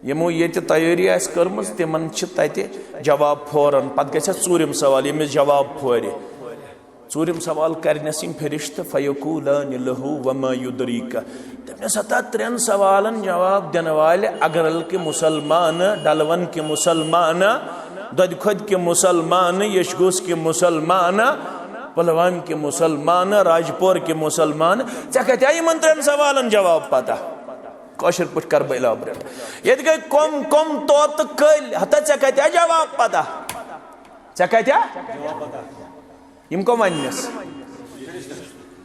یِمو ییٚتہِ تیٲری آسہِ کٔرمٕژ، تِمن چھِ تَتہِ جواب پھوران۔ پتہٕ گژھِ اَتھ ژوٗرِم سوال، ییٚمِس جواب پھورِ۔ ژوٗرِم سوال کَرنَس یِم فرشتہٕ، فیقولان لہو وما یدریک۔ دَپنَس، ہتا ترٛٮ۪ن سوالن جواب دِنہٕ والہِ اگرل کہِ مُسلمان، ڈلون کہِ مُسلمان، دۄدِ خۄدِ کہِ مُسلمان، یشگوس کہِ مُسلمان، پلوامہِ کہِ مُسلمان، راجپور کہِ مُسلمان، ژےٚ کتہِ آے یِمن ترٛٮ۪ن سوالن جواب پتہ؟ کٲشِر پٲٹھۍ کرٕ بہٕ elaborate۔ ییٚتہِ گٔے کۄم کۄم طوطہٕ کٔلۍ، ہتا ژےٚ کتہِ آے جواب پتہ؟ ژےٚ کتہِ آے؟ یِم کۄم وننس؟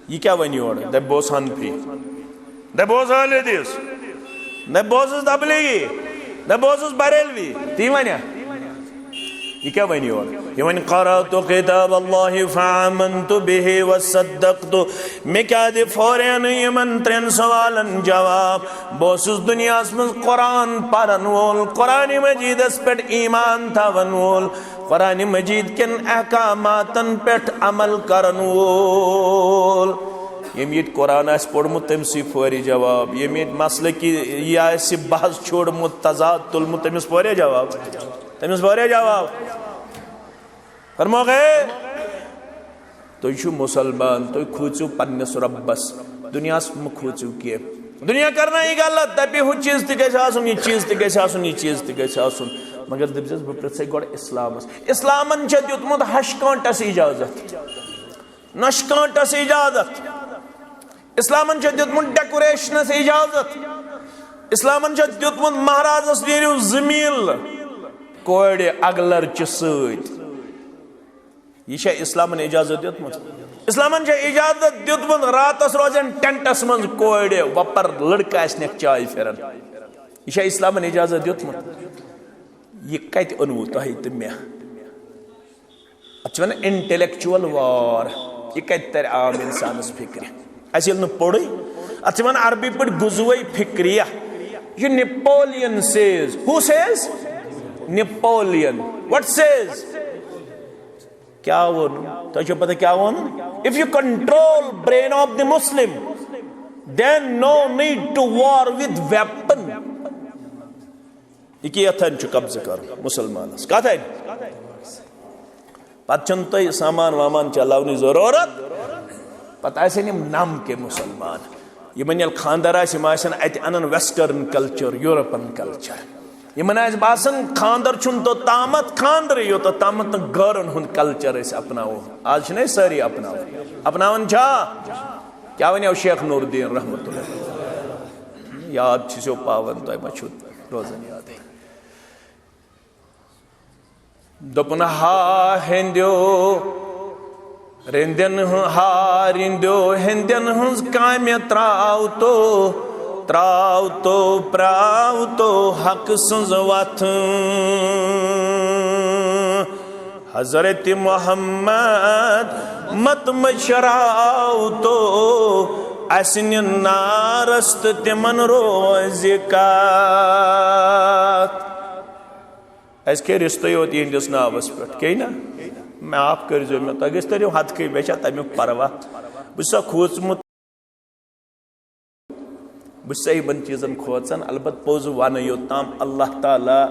یہِ کیٛاہ ونہِ یورٕ؟ دپہِ بہٕ اوسُس حنفی، دپہِ بہٕ اوسُس اہل حدیث، دپہِ بہٕ اوسُس تبلیغی، دپہِ بہٕ اوسُس بریلوی، تی ونیا؟ یہِ کیٛاہ وَنہِ یورٕ؟ یہِ وَنہِ، "قرأت کتاب اللہ فآمنت بہ وصدقت۔" مےٚ کیٛاہ دِ فوراً یِمن ترٛٮ۪ن سوالن جواب؟ بہٕ اوسُس دُنیاہس منٛز قرآن پرن وول، قرآن مجیدس پٮ۪ٹھ ایمان تھاون وول، قرآن مجید کٮ۪ن احکاماتن پٮ۪ٹھ عمل کرن وول۔ ییٚمۍ ییٚتہِ قرآن آسہِ پوٚرمُت، تٔمۍ سٕے فورِ جواب۔ ییٚمۍ ییٚتہِ مسلہٕ کہِ یہِ آسہِ بحث چھوڑمُت، تضاد تُلمُت، تٔمِس فورِ جواب۔ تٔمِس واریاہ جواب۔ فرموو ہے، تُہۍ چھِو مُسلمان، تُہۍ کھوٗژِو پننِس رۄبس، دُنیاہس مہٕ کھوٗژِو کینٛہہ۔ دُنیا کرنا یہِ غلط، دپہِ ہُہ چیٖز تہِ گژھِ آسُن، یہِ چیٖز تہِ گژھِ آسُن، یہِ چیٖز تہِ گژھِ آسُن۔ مگر دٔپزٮ۪س، بہٕ پرژھے گۄڈٕ اسلامس۔ اسلامن چھا دیُتمُت ہشہِ کٲنٛٹس اجازت؟ نۄشہِ کٲنٛٹس اجازت؟ اسلامن چھا دیُتمُت ڈیکوریشنس اجازت؟ اسلامن چھا دیُتمُت مہرازس نیٖرِو زٕ میٖل کورِ اگلرچہِ سۭتۍ؟ یہِ چھا اسلامن اجازت دیُتمُت؟ اسلامن چھا اجازت دیُتمُت راتس روزن ٹینٹس منٛز کورِ وۄپر لڑکہٕ آسنکھ چاے پھران؟ یہِ چھا اسلامن اجازت دیُتمُت؟ یہِ کتہِ اوٚنوُ تۄہہِ تہٕ مےٚ؟ اتھ چھِ ونان intellectual war۔ یہِ کتہِ ترِ عام انسانس فکرِ؟ اسہِ ییٚلہِ نہٕ پوٚرُے، اتھ چھِ ونان عربی پٲٹھۍ غزوہ فکریہ۔ یہِ Napoleon says۔ Who says? Napoleon۔ What says? کیٛاہ ووٚن؟ تۄہہِ چھو پتہ کیٛاہ ووٚن؟ If you control brain of the Muslim, then no need to war with weapon۔ یہِ کیٛاہ یژھان چھُ قبضہٕ کرُن مُسلمانس؟ کتھ اَتھِ؟ پتہٕ چھُنہٕ تۄہہِ سامان وامان چلاونٕچ ضروٗرت۔ پتہٕ آسن یِم نم کے مُسلمان۔ یِمن ییٚلہِ خانٛدر آسہِ، یِم آسن اتہِ انان western culture، European culture۔ یِمن آسہِ باسان خانٛدر چھُنہٕ توٚتامتھ خانٛدرٕے، یوٚتتھ تامتھ نہٕ گٲرن ہُنٛد culture أسۍ اپناوو۔ آز چھِنہٕ أسۍ سٲری اپناوان۔ اپناوان چھا؟ کیٛاہ ونیو شیخ نور الدین رحمتہ اللہ؟ یاد چھِ سیو پاوان، تۄہہِ ما چھُو روزان یادٕے؟ دوٚپُن، ہا ہیٚنٛدیو رِنٛدٮ۪ن ہُنٛد، ہا رِنٛدیو ہیٚنٛدٮ۪ن ہٕنٛز کامہِ ترٛاو تو، ترٛاو تو، پرٛاو تو حق سٕنٛز وَتھ۔ حضرت محمد مت مٔشراو تو، اَسہِ نِن نارس تہٕ تِمن روزِ کتھ۔ اَسہِ کیٛاہ رِستَے یوت یِہِنٛدِس ناوَس پٮ۪ٹھ؟ کیٛاہ نہ؟ معاف کٔرۍزیو مےٚ، تۄہہِ گژھِ تٔرِو ہَتکٕے، مےٚ چھا تَمیُک پَرواہ؟ بہٕ چھُسا کھوٗژمُت؟ بہٕ چھُسا یِمَن چیٖزَن کھوژان؟ البتہ پوٚز وَنہٕ، یوٚتام اللہ تعالیٰ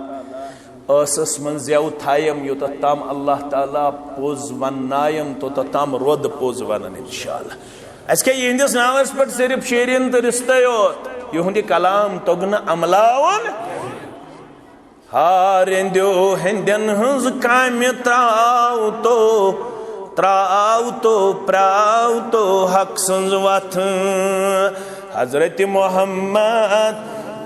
ٲسَس منٛز زٮ۪و تھایم، یوٚتَتھ تام اللہ تعالیٰ پوٚز وَننایم، توٚتَتھ تام روزٕ پوٚز وَنان اِنشاءاللہ۔ اَسہِ کیٛاہ یِہِنٛدِس ناوَس پٮ۪ٹھ صرف شیٖریٖن تہٕ رِستَے یوت؟ یِہُنٛد یہِ کلام توٚگ نہٕ عملاوُن؟ ہارٮ۪نٛدیو ہیٚنٛدٮ۪ن ہٕنٛز کامہِ ترٛاو تو، ترٛاو تو، پرٛاو تو حق سٕنٛز وَتھ۔ حضرت محمد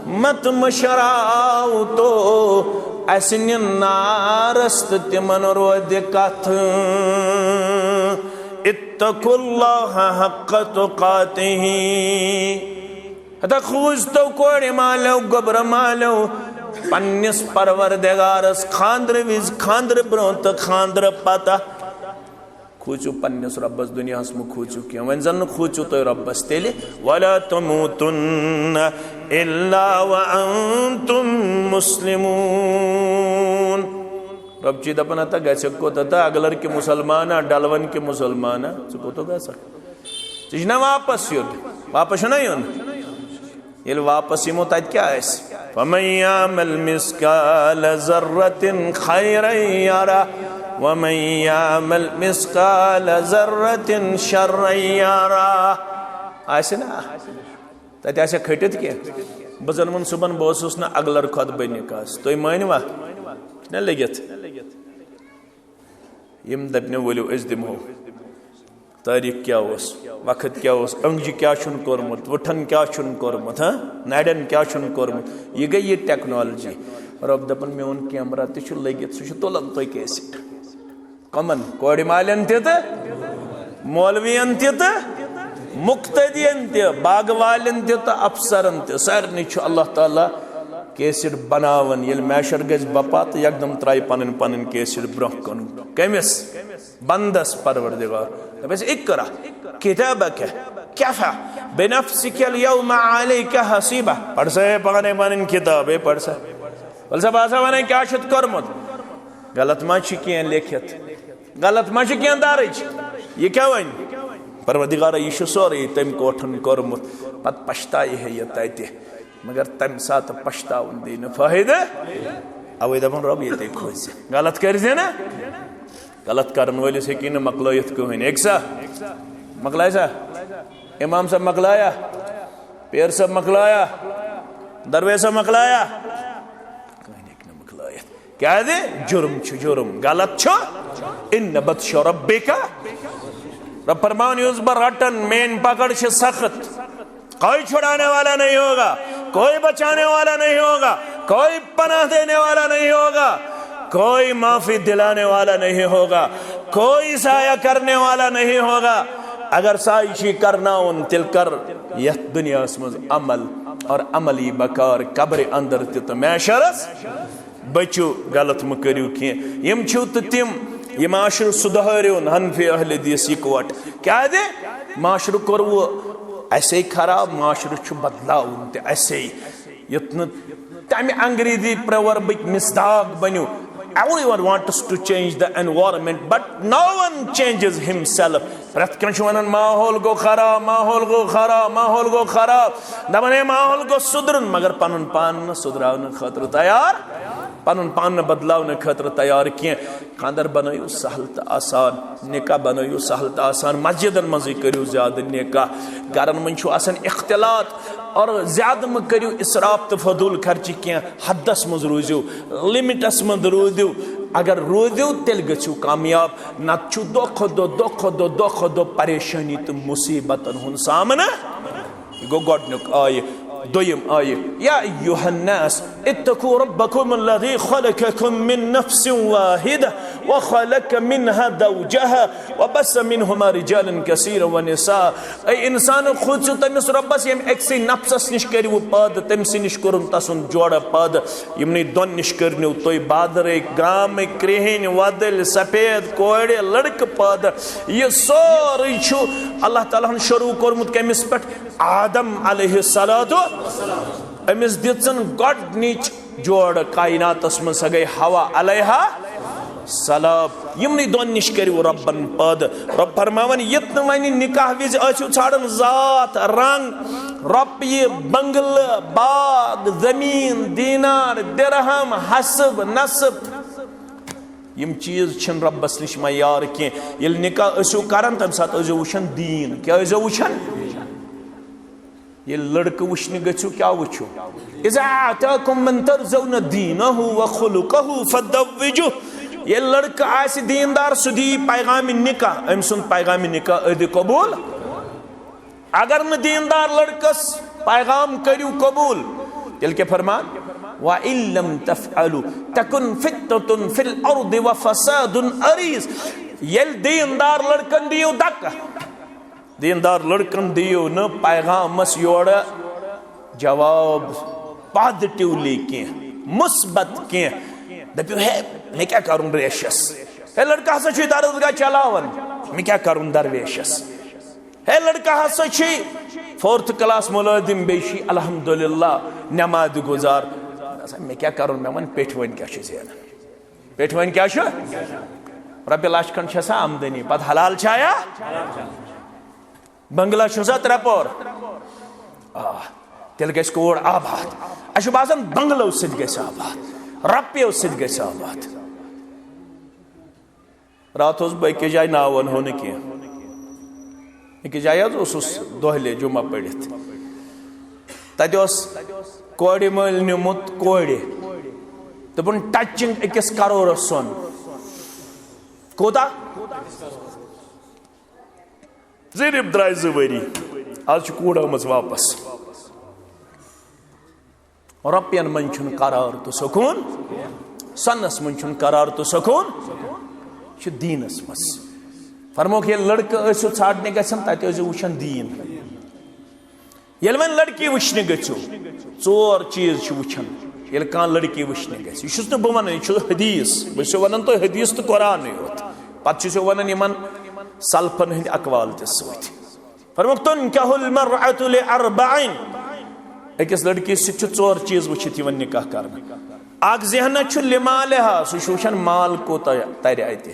مت مٔشراو تو، اَسہِ نِن نارس تہٕ تِمن رودِ کتھ۔ اتقوا اللہ حق تقاتہ۔ ہتا کھوٗژ تو کورِ مالیو، گوٚبرٕ مالیو، پننِس پروردگارس خانٛدرٕ وِزِ، خانٛدرٕ برونٛہہ تہٕ خانٛدرٕ پتہ۔ کھوٗژِو پننِس رۄبس، دُنیاہس مہٕ کھوٗژِو کینٛہہ۔ وۄنۍ زن نہٕ کھوٗژِو تُہۍ رۄبس تیٚلہِ، ولا تموتن الا وانتم مسلمون۔ رۄب چھِ دپان، ہتا گژھکھ کوٚت؟ ہتا اگلر کہِ مُسلمانا، ڈلون کہِ مُسلمانا، ژٕ کوٚت گژھکھ؟ ژےٚ چھُنہ واپس یُن؟ واپس چھُنہ یُن؟ ییٚلہِ واپس یِمو، تتہِ کیٛاہ آسہِ؟ فمن یعمل مثقال ذرة خیرا یرہ، ومن یعمل مثقال ذرة شرا یرہ۔ آسہِ نا؟ تتہِ آسہِ کھٔٹِتھ کینٛہہ؟ بہٕ زن ووٚن صُبحن، بہٕ اوسُس نہٕ اگلر خۄطبہٕ نکاحس، تُہۍ مٲنِوا؟ چھُنہ لٔگِتھ؟ یِم دپنو، ؤلِو أسۍ دِمہو۔ تٲریٖخ کیٛاہ اوس؟ وقت کیٛاہ اوس؟ أنٛگجہِ کیٛاہ چھُن کوٚرمُت؟ وٕٹھن کیٛاہ چھُن کوٚرمُت؟ ہہ؟ نرٮ۪ن کیٛاہ چھُن کوٚرمُت؟ یہِ گٔے یہِ ٹیکنالوجی۔ رۄب دپان، میون کیمرہ تہِ چھُ لٔگِتھ، سُہ چھُ تُلان تُہۍ کیسٹ۔ کمن؟ کورِ مالٮ۪ن تہِ تہٕ مولوین تہِ تہٕ مقتدین تہِ، باغہٕ والٮ۪ن تہِ تہٕ افسرن تہِ، سارنٕے چھُ اللہ تعالیٰ کیسٹ بناوان، ییٚلہِ محشر گژھِ بپا تہٕ یکدم ترایہِ پنٕنۍ پنٕنۍ کیسٹ برونٛہہ کُن۔ کٔمِس؟ بندس۔ پروردگار دپٮ۪س، اقرا کتابک کفی بنفسک الیوم علیک حسیبہ۔ پرسا ہے پانے پنٕنۍ کتاب، ہے پرسا۔ ول سا، بہٕ ہسا ونَے کیٛاہ چھُتھ کوٚرمُت۔ غلط ما چھُ کینٛہہ لیکھِتھ؟ غلط ما چھُ کینٛہہ درٕج؟ یہِ کیٛاہ وَنہِ؟ پروردگارا، یہِ چھُ سورُے تٔمۍ کوٹھن کوٚرمُت، پتہٕ پچھتایہِ ہے یہِ تتہِ۔ مگر تمہِ ساتہٕ پچھتاوُن دی نہٕ فٲیدٕ۔ اوے دپان رۄب، ییٚتے کھوژِ، غلط کٔرۍ زِ نہٕ۔ غلط کرن وٲلِس ہیٚکی نہٕ مۄکلٲیِتھ کٕہٕنۍ۔ ہیٚکہِ سا؟ مۄکلایہِ سا؟ امام صٲب مۄکلایا؟ پیر صٲب مۄکلایا؟ درویش صٲب مۄکلایا؟ کٕہٕنۍ ہیٚکہِ نہٕ مۄکلٲیِتھ۔ کیٛازِ؟ جُرم چھُ جُرم، غلط چھُ۔ ان بطش ربک، رۄب فرماوان، یُس بہٕ رٹن، میٲنۍ پکڑ چھِ سخت۔ کوئی چھڑانے والا نہیں ہوگا، کوئی بچانے والا نہیں ہوگا، کوئی پناہ دینے والا نہیں ہوگا، کوئی معافی دلانے والا نہیں ہوگا، کوئی سایہ کرنے والا نہیں ہوگا۔ اگر سایہ چھی کرناوُن، تیٚلہِ کر یتھ دُنیاہس منٛز عمل، اور عمل یی بکار قبرِ اندر تہِ تہٕ محشرس۔ بچو، غلط مہ کٔرِو کینٛہہ۔ یِم چھِو تہٕ تِم، یہِ معاشرٕ سُدھٲرِو نہٕ حنفی اہل حدیث یِکوٹ۔ کیٛازِ؟ معاشرٕ کوٚروٕ اسے خراب، معاشرٕ چھُ بدلاوُن تہِ اسے۔ یُتھ نہٕ تمہِ انگریزی پرووربٕکۍ مصداق بٔنِو۔ Everyone wants to change the environment, but no one changes himself. پرٛٮ۪تھ کانٛہہ چھُ ونان، ماحول گوٚو خراب، ماحول گوٚو خراب، ماحول گوٚو خراب۔ دپان، ہے، ماحول گوٚو سُدرُن، مگر پنُن پان نہٕ سُدراونہٕ خٲطرٕ تیار، پنُن پان نہٕ بدلاونہٕ خٲطرٕ تیار کینٛہہ۔ خاندر بنٲیِو سہل تہٕ آسان، نکاح بنٲیِو سہل تہٕ آسان، مسجدن منٛزٕے کٔرِو زیادٕ نکاح۔ گرن منٛز چھُ آسان اختلاط، اور زیادٕ مہٕ کٔرِو اسراف تہٕ فضول خرچی کینٛہہ، حدس منٛز روٗزِو، لمٹس منٛز روٗزِو۔ اگر روٗزِو، تیٚلہِ گٔژھِو کامیاب، نتہٕ چھُ دۄہ کھۄتہٕ دۄہ، دۄہ کھۄتہٕ دۄہ، دۄہ کھۄتہٕ دۄہ پریشٲنی تہٕ مصیبتن ہُنٛد سامنہٕ۔ یہِ گوٚو گۄڈٕنیُک آیہِ۔ دوٚیِم آیہِ، یا ایھا الناس اتقوا ربکم الذی خلقکم من نفس واحدہ وخلق منها زوجها وبث منهما رجالا کثیرا ونساء۔ اے انسانو، کھوژِو تٔمِس رۄبس، ییٚمۍ أکسٕے نفسس نِش کٔرِوٕ پٲدٕ، تٔمۍ سٕے نِش کوٚرُن تسُنٛد جوڑٕ پٲدٕ۔ یِمنٕے دۄن نِش کٔرنو تُہۍ بازرٕکۍ، گامٕکۍ، کرٛہِنۍ، وۄدٕلۍ، سفید، کورِ، لڑکہٕ پٲدٕ۔ یہِ سورُے چھُ اللہ تعالیٰ ہن شروع کوٚرمُت کٔمِس پٮ۪ٹھ؟ آدم علیہ الصلوۃ۔ أمِس دِژٕن گۄڈٕنِچ جوڑٕ کائناتس منٛز، سۄ گٔے حوا علیہا السلام۔ یِمنٕے دۄن نِش کٔرِو رۄبن پٲدٕ۔ رۄب فرماوان، ییٚتہِ نہٕ وۄنۍ نکاح وِزِ ٲسِو ژھانڈان ذات، رنگ، رۄپیہِ، بنگلہٕ، باغ، زٔمیٖن، دینار، درہم، حسب، نسب۔ یِم چیٖز چھِنہٕ رۄبس نِش معیار کینٛہہ۔ ییٚلہِ نکاح ٲسِو کران، تمہِ ساتہٕ ٲسۍزیو وٕچھان دیٖن۔ کیٛاہ ٲسۍزیو وٕچھان؟ ییٚلہِ لڑکہٕ وٕچھنہِ گٔژھِو، کیٛاہ وٕچھِو؟ اذا آتاکم من ترضون دینہ و خلقہ فزوجوہ۔ ییٚلہِ لڑکہٕ آسہِ دیندار، سُہ دِیہِ پیغام نکاح، أمۍ سُنٛد پیغام نکاح ٲدِ قبول۔ اگر نہٕ دیندار لڑکس پیغام کٔرِو قبول، تیٚلہِ کیٛاہ فرمان؟ وَإِن لَّمْ تَفْعَلُوا تَكُنْ فِتْنَةٌ فِي الْأَرْضِ وَفَسَادٌ عَرِيضٌ۔ ییٚلہِ دیندار لڑکن دِیِو دکہٕ، دیندار لڑکن دِیِو نہٕ پیغامس یورٕ جواب پازیٹیولی کینٛہہ، مثبت کینٛہہ۔ دٔپِو، ہے، مےٚ کیٛاہ کرُن ریشس؟ ہے، لڑکہٕ ہسا چھُے درسگاہ چلاوان، مےٚ کیٛاہ کرُن درویشس؟ ہے، لڑکہٕ ہسا چھُے فورتھ کلاس مُلٲزِم، بیٚیہِ چھُے الحمدللہ نمازِ گُزار۔ دَپان، مےٚ کیٛاہ کرُن؟ مےٚ وَن پیٹھۍ وٲنۍ کیٛاہ چھُ زینان؟ پیٹھۍ وٲنۍ کیٛاہ چھُ؟ رۄپیہِ لچھ کھنٛڈ چھےٚ سا آمدنی، پتہٕ حلال چھایا؟ بنگلہ چھُ سا ترٛےٚ پور؟ آ، تیٚلہِ گژھِ کوٗر آباد۔ اَسہِ چھُ باسان، بنگلو سۭتۍ گژھِ آباد، رۄپیو سۭتۍ گژھِ آباد۔ راتھ اوسُس بہٕ أکِس جایہِ، ناو وَنہو نہٕ کینٛہہ، أکِس جایہِ حظ اوسُس دۄہلہِ جمعہ پٔرِتھ۔ تَتہِ اوس کورِ مٲلۍ نیوٗمُت کورِ، دوٚپُن، ٹچِنگ أکِس کرورس سۄن۔ کوٗتاہ؟ صرف درٛاے زٕ ؤری، از چھِ کوٗر آمٕژ واپس۔ رۄپین منٛز چھُنہٕ قرار تہٕ سکوٗن، سۄنس منٛز چھُنہٕ قرار تہٕ سکوٗن، چھُ دیٖنس منٛز۔ فرموکھ، ییٚلہِ لڑکہٕ ٲسِو ژھانڈنہِ گژھان، تتہِ ٲسِو وٕچھان دیٖن۔ ییٚلہِ وۄنۍ لڑکی وٕچھنہِ گٔژھِو، ژور چیٖز چھِ وٕچھان۔ ییٚلہِ کانٛہہ لڑکی وٕچھنہِ گژھِ، یہِ چھُس نہٕ بہٕ ونان، یہِ چھُ حدیث۔ بہٕ چھُسو ونان تۄہہِ حدیث تہٕ قرآنٕے یوت، پتہٕ چھُسو ونان یِمن سلفن ہٕنٛدۍ اقوال تہِ سۭتۍ۔ فرمووُکھ، "تنکح المرأة لاربع"۔ أکِس لڑکی سۭتۍ چھُ ژور چیٖز وٕچھِتھ یِوان نکاح کرنہٕ۔ اکھ، ذہنہ چھُ لمالہا، سُہ چھُ وٕچھان مال کوٗتاہ ترِ اتہِ۔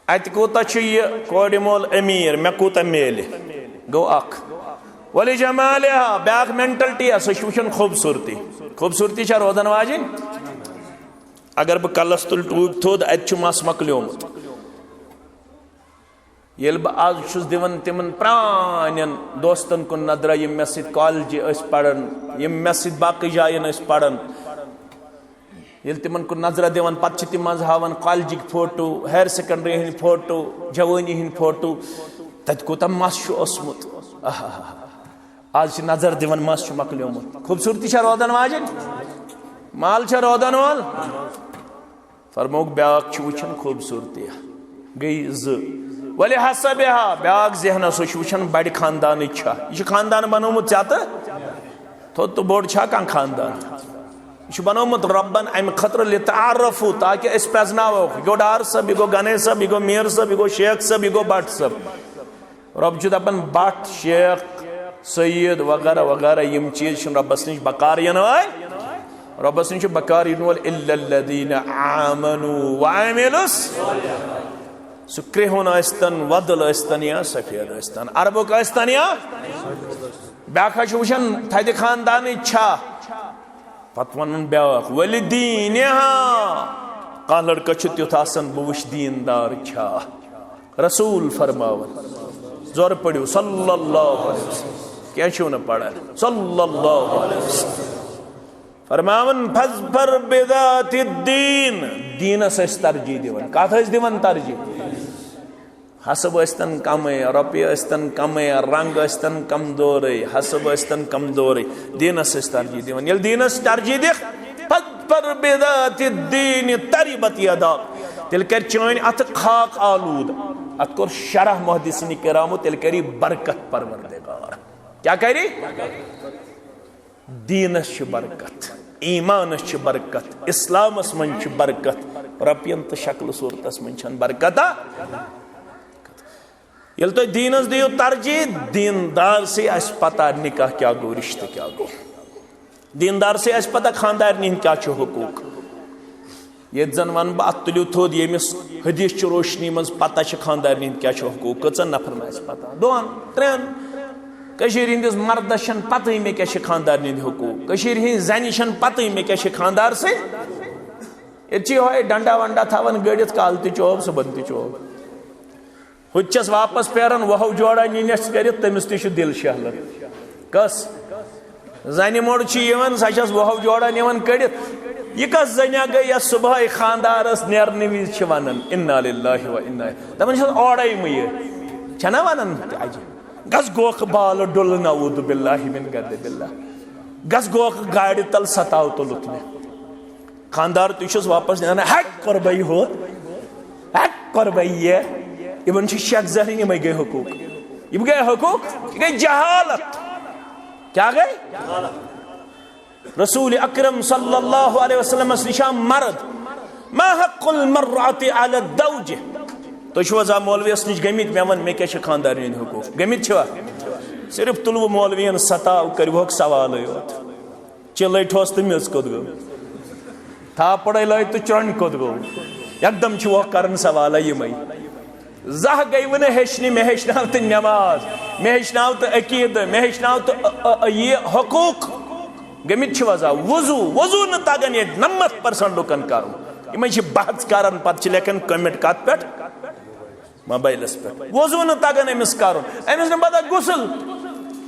اتہِ کوٗتاہ چھُ یہِ کورِ مول امیر، مےٚ کوٗتاہ میلہِ؟ گوٚو اکھ۔ ولجمالہا، بیاکھ مینٹلٹی، سُہ چھُ وٕچھان خوٗبصوٗرتی۔ خوٗبصوٗرتی چھا روزن واجِنۍ؟ اگر بہٕ کلس تُل ٹوٗپۍ تھوٚد، اتہِ چھُ مس مۄکلیومُت۔ ییٚلہِ بہٕ آز چھُس دِوان تِمن پرٛانٮ۪ن دوستن کُن نظرہ، یِم مےٚ سۭتۍ کالجہِ ٲسۍ پران، یِم مےٚ سۭتۍ باقٕے جاین ٲسۍ پران، ییٚلہِ تِمن کُن نظرہ دِوان، پتہٕ چھِ تِم منٛزٕ ہاوان کالجِکۍ فوٹو، ہایر سیکنڈری ہٕنٛدۍ فوٹو، جوٲنی ہٕنٛدۍ فوٹو، تتہِ کوٗتاہ مس چھُ اوسمُت۔ آہا۔ آز چھِ نظر دِوان، مس چھُ مۄکلیومُت۔ خوٗبصوٗرتی چھا روزن واجِنۍ؟ مال چھا روزن وول؟ فرمووُکھ، بیاکھ چھُ وٕچھان خوٗبصوٗرتی، گٔے زٕ۔ ولحسبہا، بیاکھ ذہنہ، سُہ چھُ وٕچھان بڑِ خاندانٕچ چھا، یہِ چھُ خاندان بنوومُت ژےٚ تہٕ تھوٚد تہٕ بوٚڑ چھا کانٛہہ خاندان؟ یہِ چھُ بنوومُت رۄبن امہِ خٲطرٕ، لتعارفوا، تاکہِ أسۍ پرٛزناوو، یہِ گوٚو ڈار صٲب، یہِ گوٚو گنے صٲب، یہِ گوٚو میٖر صٲب، یہِ گوٚو شیخ صٲب، یہِ گوٚو بٹ صٲب۔ رۄب چھُ دپان، بٹ، شیخ، سید وغیرہ وغیرہ، یِم چیٖز چھِنہٕ رۄبس نِش بکار یِنہٕ وٲلۍ۔ رۄبس نِش چھُ بکار یِنہٕ وول الا الذین آمنوا وعملوا الصالحات۔ سُہ کرٛہُن ٲسۍتن، وۄدُل ٲسۍتن یا سفید ٲسۍتن، عربُک ٲسۍتن یا، بیٛاکھ حظ چھُ وٕچھان تھدِ خاندانٕچ چھا، پتہٕ ونان بیٛاکھ، ولدینہا، کانٛہہ لڑکہٕ چھُ تیُتھ آسان، بہٕ وٕچھِ دیٖندار چھا۔ رسول فرماوان، زورٕ پٔرِو، صلی اللہ علیہ وسلم۔ کینٛہہ چھِو نہٕ پران، صلی اللہ علیہ وسلم۔ فرماوان، فاظفر بذات الدین، دیٖنس ٲسۍ ترجیح دِوان۔ کتھ ٲسۍ دِوان ترجیح؟ حسب ٲسۍتن کمٕے، رۄپیہِ ٲسۍتن کمٕے، رنگ ٲسۍتن کمزورٕے، حسب ٲسۍتن کمزورٕے، دیٖنس ٲسۍ ترجیح دِوان۔ ییٚلہِ دیٖنس ترجیح دِکھ، فاظفر بذات الدین تربت یداک، تیٚلہِ کرِ چٲنۍ اتھٕ خاک آلوٗد۔ اتھ کوٚر شرح محدثین کرامو، تیٚلہِ کری برکت پروردگار۔ کیٛاہ کری؟ دیٖنس چھِ برکت، ایٖمانس چھِ برکت، اسلامس منٛز چھِ برکت، رۄپین تہٕ شکلہٕ صوٗرتس منٛز چھنہٕ برکتا۔ ییٚلہِ تُہۍ دیٖنس دِیِو ترجیح، دیٖندار سٕے آسہِ پتہ نکاح کیٛاہ گوٚو، رشتہٕ کیٛاہ گوٚو۔ دیٖندار سٕے آسہِ پتہ خاندارنہِ ہٕنٛدۍ کیٛاہ چھِ حقوٗق۔ ییٚتہِ زن ونہٕ بہٕ، اتھ تُلِو تھوٚد، ییٚمِس حدیث چہِ روشنی منٛز پتہ چھِ خاندارنہِ ہٕنٛدۍ کیٛاہ چھِ حقوٗق، کٔژن نفرن آسہِ پتہ، دۄن، ترٛٮ۪ن۔ کٔشیٖرِ ہٕنٛدِس مردس چھنہٕ پتہٕے مےٚ کیٛاہ چھِ خاندارنہِ ہٕنٛدۍ حقوٗق، کٔشیٖرِ ہٕنٛزِ زنہِ چھنہٕ پتہٕے مےٚ کیٛاہ چھِ خاندار سٕے۔ ییٚتہِ چھِ یِہوٚے ڈنڈا ونڈا تھاوان گٔڑِتھ، کالہٕ تہِ چوب، صُبحن تہِ چوب۔ ہُتہِ چھَس واپس پھیران، وُہو جوڑا نِنٮ۪س کٔرِتھ، تٔمِس تہِ چھُ دِل شہلان۔ کس؟ زنہِ موٚڑ چھُ یِوان، سۄ چھَس وُہو جوڑا نِوان کٔڑِتھ۔ یہِ کس زنیا گٔے یۄس صُبحٲے خاندارس نیرنہٕ وِزِ چھِ ونان، "انا للہ و انا"؟ دپان چھَس، "اورے مہٕ یہِ"۔ چھَنا ونان تہِ اجہِ؟ گژھ گوکھ بالہٕ ڈُلہٕ، نعوذ باللہ من غضب اللہ۔ گژھ گوکھ گاڑِ تل، ستاو تُلُتھ مےٚ۔ خاندار تہِ چھُس واپس نیران، ہیک کوٚر بہٕ یہِ ہوت، ہیک کوٚر بہٕ یہِ۔ یِمن چھِ شک ظٲہِر، یِمے گٔے حقوٗق۔ یِم گٔے حقوٗق، یہِ گٔے جہالت۔ کیٛاہ گٔے؟ رسول اکرم صلی اللہ علیہ وسلمس نِش آو مرد، "ما حق المرأة علی الزوج؟" تُہۍ چھِو حظ آ مولویس نِش گٔمٕتۍ؟ مےٚ وَن، مےٚ کیٛاہ چھِ خاندارنہِ ہٕنٛدۍ حقوٗق؟ گٔمٕتۍ چھِوا؟ صرف تُلوٕ مولویَن، ستاو، کٔرِوہوکھ سوالٕے یوت۔ چِلَے ٹھوس تہٕ میٚژ کوٚت گوٚو؟ تھاپڑے لٲج تہٕ چرٛنٛڈ کوٚت گوٚو؟ یکدم چھِ وۄنۍ کران سوالہ یِمے۔ زانٛہہ گٔیوٕ نہٕ ہیٚچھنہِ، مےٚ ہیٚچھناو تہٕ نٮ۪ماز، مےٚ ہیٚچھناو تہٕ عقیٖدٕ، مےٚ ہیٚچھناو تہٕ، ٲ، ٲ، یہِ حقوٗق۔ گٔمٕتۍ چھِ وضا، وضوٗ، وضوٗ نہٕ تگان ییٚتہِ نَمَتھ پٔرسَنٛٹ لُکن کرُن۔ یِمے چھِ بحث کران، پتہٕ چھِ لیکھان کمنٹ کتھ پٮ۪ٹھ؟ موبایلس پٮ۪ٹھ۔ وضوٗ نہٕ تگان أمِس کرُن، أمِس نہٕ پتہ غسل۔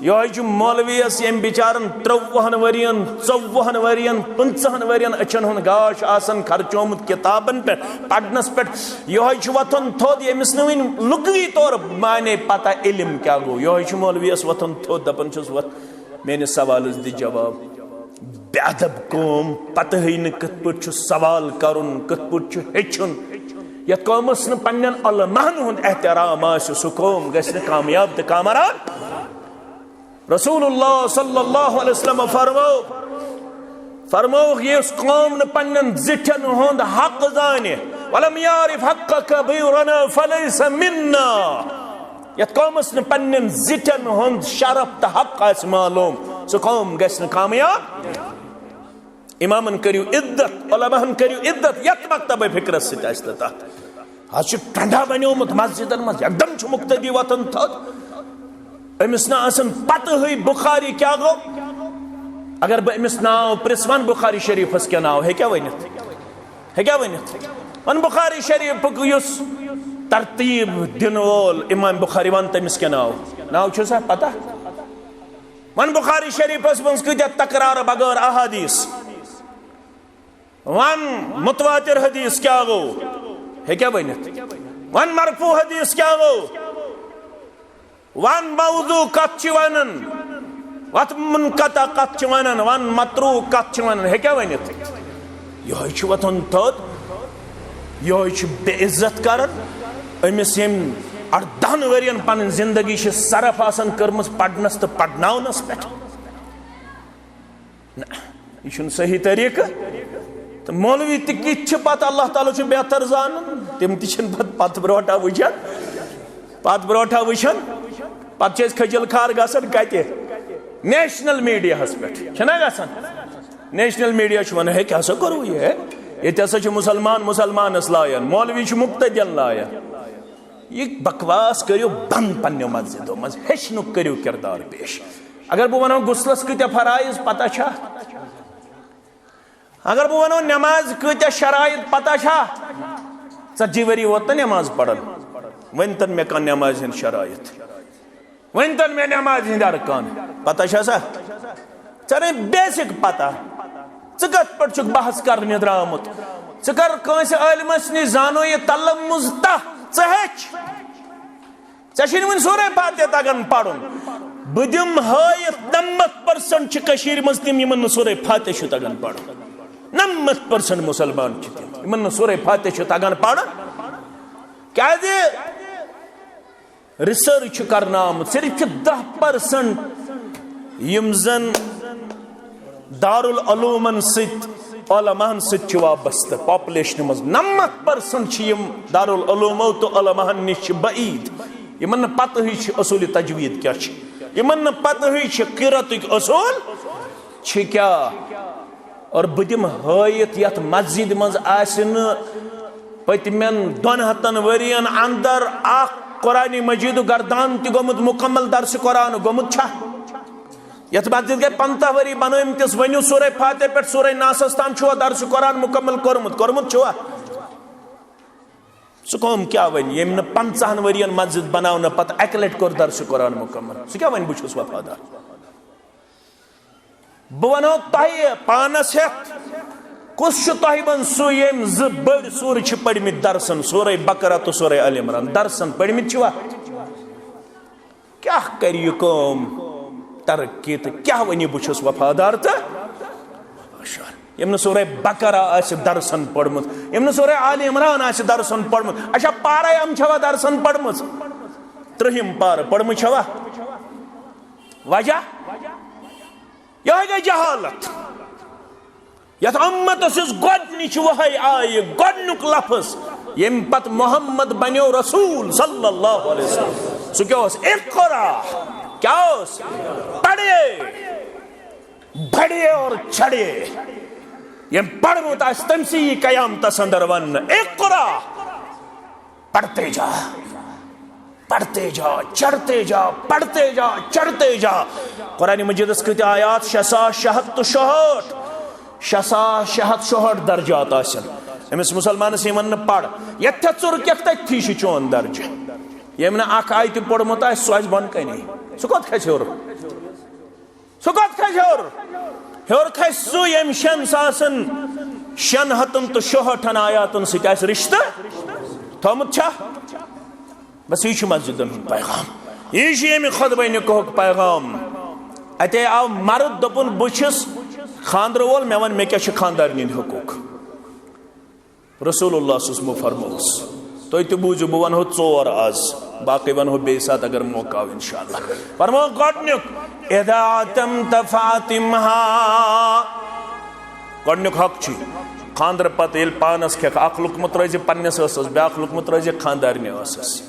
یِہوٚے چھُ مولویَس، ییٚمۍ بِچارن ترٛۆوُہن ؤرین، ژۄوُہن ؤرین، پٕنٛژٕہن ؤرین أچھن ہُنٛد گاش آسان خرچومُت کِتابن پٮ۪ٹھ، پرنس پٮ۪ٹھ۔ یِہوٚے چھُ وۄتھُن تھوٚد، ییٚمِس نہٕ وٕنہِ لُکوٕے طور مانے پتہ علم کیٛاہ گوٚو۔ یِہوٚے چھُ مولویَس وۄتھُن تھوٚد، دپان چھُس، "وۄتھ، میٲنِس سوالس دِ جواب۔" بے ادب قوم، پتہٕے نہٕ کِتھ پٲٹھۍ چھُ سوال کرُن، کِتھ پٲٹھۍ چھُ ہیٚچھُن۔ یتھ قومس نہٕ پننٮ۪ن علماہن ہُنٛد احترام آسہِ، سُہ قوم گژھِ نہٕ کامیاب تہٕ کامران۔ رسول اللہ صلی اللہ علیہ وسلم فرمو، فرمووُکھ، یُس قوم نہٕ پننٮ۪ن زِٹھٮ۪ن ہُنٛد حق زانہِ، "ولم یعرف حق کبیرنا فلیس منا"، یتھ قومس نہٕ پننٮ۪ن زِٹھٮ۪ن ہُنٛد شرف تہٕ حق آسہِ معلوم، سُہ قوم گژھِ نہٕ کامیاب۔ امامن کٔرِو عزت، علماہن کٔرِو عزت، یتھ مکتبہ فکرس سۭتۍ آسہِ نہٕ تتھ۔ آز چھُ ٹنڈا بنیومُت مسجدن منٛز، یکدم چھُ مقتدی وۄتھان تھوٚد۔ أمِس نہ آسان پتہٕے بخاری کیٛاہ گوٚو۔ اگر بہٕ أمِس ناو پرٛژھٕ، "وَن بخاری شریفس کیٛاہ ناو؟" ہیٚکیٛاہ ؤنِتھ؟ ہیٚکیٛاہ ؤنِتھ؟ وَن بخاری شریفُک یُس ترتیٖب دِنہٕ وول امام بخاری، وَن تٔمِس کیٛاہ ناو؟ ناو چھُ سا پتہ؟ وَن بخاری شریفس منٛز کۭتیٛاہ تکرار بغٲر احادیث؟ وَن متواتر حدیث کیٛاہ گوٚو؟ ہیٚکیٛاہ ؤنِتھ؟ وَن مرفوع حدیث کیٛاہ گوٚو؟ وَن موضوع کَتھ چھِ وَنان؟ وَتھ منقطع کَتھ چھِ وَنان؟ وَن متروک کَتھ چھِ وَنان؟ ہیٚکیٛاہ ؤنِتھ؟ یِہوٚے چھُ وۄتھان تھوٚد، یِہوٚے چھُ بے عزت کران أمِس، ییٚمۍ اَردَہَن ؤرِین پنٕنۍ زندگی چھِ صرف آسان کٔرمٕژ پرنس تہٕ پرناونس پٮ۪ٹھ۔ نہ، یہِ چھُنہٕ صحیح طریٖقہٕ۔ تہٕ مولوی تہِ کِتھ چھِ پتہٕ، اللہ تعالیٰ چھُ بہتر زانان، تِم تہِ چھِنہٕ پتہٕ پتہٕ برونٛٹھا وٕچھان، پتہٕ برونٛٹھا وٕچھان۔ پتہٕ چھِ أسۍ کھجل کھار گژھان کتہِ؟ نیشنل میڈیاہس پٮ۪ٹھ چھِنہ گژھان؟ نیشنل میڈیا چھُ ونان، "ہے، کیٛاہ سا کوٚروٕ یہِ؟ ہے، ییٚتہِ ہسا چھِ مسلمان مسلمانس لایان، مولوی چھُ مقتدین لایان۔" یہِ بکواس کٔرِو بنٛد پننیو مسجدو منٛز، ہیٚچھنُک کٔرِو کردار پیش۔ اگر بہٕ ونو غسلس کۭتیاہ فرائض پتہ چھا؟ اگر بہٕ ونو نماز کۭتیاہ شرائط پتہ چھا؟ ژتجی ؤری ووت نہ نماز پران، ؤنۍ تن مےٚ کانٛہہ نمازِ ہٕنٛدۍ شرائط، ؤنۍ تن مےٚ نمازِ ہٕنٛدۍ ارکان پتہ چھا سا؟ ژےٚ نے بیسک پتہ، ژٕ کتھ پٮ۪ٹھ چھُکھ بحث کرنہِ درامُت؟ ژٕ کر کٲنٛسہِ عٲلمس نِش زانو یہِ تلمُز تہ، ژٕ ہیٚچھ۔ ژےٚ چھُے نہٕ وُنہِ سورہ فاتحہ تگان پرُن۔ بہٕ دِمہٕ ہٲیِتھ، نَمَتھ پٔرسَنٛٹ چھِ کٔشیٖرِ منٛز تِم یِمن نہٕ سورہ فاتحہ چھُ تَگان پرُن۔ نَمَتھ پٔرسَنٛٹ مُسلمان چھِ تِم یِمن نہٕ سورہ فاتحہ چھُ تَگان پرُن۔ کیازِ؟ ریسرچ چھُ کرنہٕ آمُت، صرف چھِ دَہ پٔرسَنٛٹ یِم زن دارالعلومن سۭتۍ، علماہن سۭتۍ چھِ وابستہٕ۔ پاپولیشنہِ منٛز نَمَتھ پٔرسَنٛٹ چھِ یِم دارالعلومو تہٕ علماہن نِش چھِ بعید، یِمن نہٕ پتہٕے چھِ اصوٗلِ تجوید کیٛاہ چھِ، یِمن نہٕ پتہٕے چھِ قراتٕکۍ اصوٗل چھِ کیٛاہ۔ اور بہٕ دِمہٕ ہٲیِتھ، یتھ مسجدِ منٛز آسہِ نہٕ پٔتمٮ۪ن دۄن ہتن ؤرین اندر اکھ قرآن مجیدُک گردان تہِ گوٚمُت مکمل، درسِ قرآن گوٚمُت چھا؟ یتھ مسجد گٔے پنٛژاہ ؤری بنٲومٕتِس، ؤنِو سورہ فاتحہ پٮ۪ٹھ سورہ ناسس تام چھُوا درسِ قرآن مکمل کوٚرمُت؟ کوٚرمُت چھُوا؟ سُہ قوم کیٛاہ ونہِ، ییٚمۍ نہٕ پنٛژاہن ؤرین مسجد بناونہٕ پتہٕ اکہِ لٹہِ کوٚر درسِ قرآن مکمل؟ سُہ کیٛاہ ونہِ، "بہٕ چھُس وفادار"؟ بہٕ ونو تۄہہِ پانس ہٮ۪تھ، کُس چھُ تۄہہِ منٛز سُہ، ییٚمۍ زٕ بٔڑۍ سورٕ چھِ پٔرمٕتۍ درسن، سورہ بقرہ تہٕ سورہ آل عمران درسن پٔرمٕتۍ چھِوا؟ کیٛاہ کرِ یہِ قوم ترقی تہٕ کیٛاہ ونہِ، "بہٕ چھُس وفادار"؟ تہٕ ییٚمۍ نہٕ سورہ بقرہ آسہِ درسن پٔرمٕژ، ییٚمۍ نہٕ سورہ آل عمران آسہِ درسن پٔرمٕژ، اچھا، پارے یِم چھوا درسن پٔرمٕژ؟ ترٛہِم پارٕ پٔرمٕژ چھوا؟ وجہ؟ یِہوٚے گٔے جہالت۔ یَتھ اُمتَس یُس گۄڈٕنِچ وحی آیہِ، گۄڈٕنیُک لفظ، ییٚمہِ پتہٕ محمد بنیو رسول صلی اللہ علیہ وسلم، سُہ کیٛاہ اوس؟ اقرا۔ کیٛاہ اوس؟ پڑھے، بڑھے اور چڑھے۔ ییٚمۍ پرمُت آسہِ، تٔمۍ سٕے یی قیامتس اندر وننہٕ، اقرا۔ پڑھتے جا، پڑھتے جا، چڑھتے جا، پڑھتے جا، چڑھتے جا۔ قرآن مجیدس کۭتیاہ آیات؟ شےٚ ساس شےٚ ہتھ تہٕ شُہٲٹھ۔ شےٚ ساس شےٚ ہتھ شُہٲٹھ درجات آسن أمِس مسلمانس یِمن نہٕ پڑھ۔ یتھ ژٕ ژُرکیکھ تٔتھی چھُ چون درجہٕ۔ ییٚمۍ نہٕ اکھ آیتہِ پوٚرمُت آسہِ، سُہ آسہِ بۄن کنے۔ سُہ کوٚت کھسہِ ہیوٚر؟ سُہ کوٚت کھسہِ ہیوٚر؟ ہیوٚر کھسہِ سُہ، ییٚمۍ شٮ۪ن ساسن شٮ۪ن ہتن تہٕ شُہٲٹھن آیاتن سۭتۍ آسہِ رشتہٕ تھوٚمُت چھا؟ بس، یہِ چھُ مسجدن ہُنٛد پیغام، یہِ چھُ ییٚمہِ خطبہ نکاحُک پیغام۔ اتے آو مرد، دوٚپُن، "بہٕ چھُس خانٛدرٕ وول، مےٚ وَن، مےٚ کیٛاہ چھِ خانٛدارنہِ ہٕنٛدۍ حقوٗق؟" رسول اللہ صلی اللہ علیہ وسلم فرمووس، تُہۍ تہِ بوٗزِو، بہٕ وَنہو ژور آز، باقٕے وَنہو بیٚیہِ ساتہٕ اگر موقع آو انشاءاللہ۔ فرموو گۄڈٕنیُک، "اذا اعتمت فاعتمها"، گۄڈٕنیُک حق چھُ، خانٛدرٕ پتہٕ ییٚلہِ پانس کھٮ۪کھ، اکھ لُقمہٕ ترٲوزِ پننِس ٲسس، بیٛاکھ لُقمہٕ ترٲوزِ خانٛدارنہِ ٲسس۔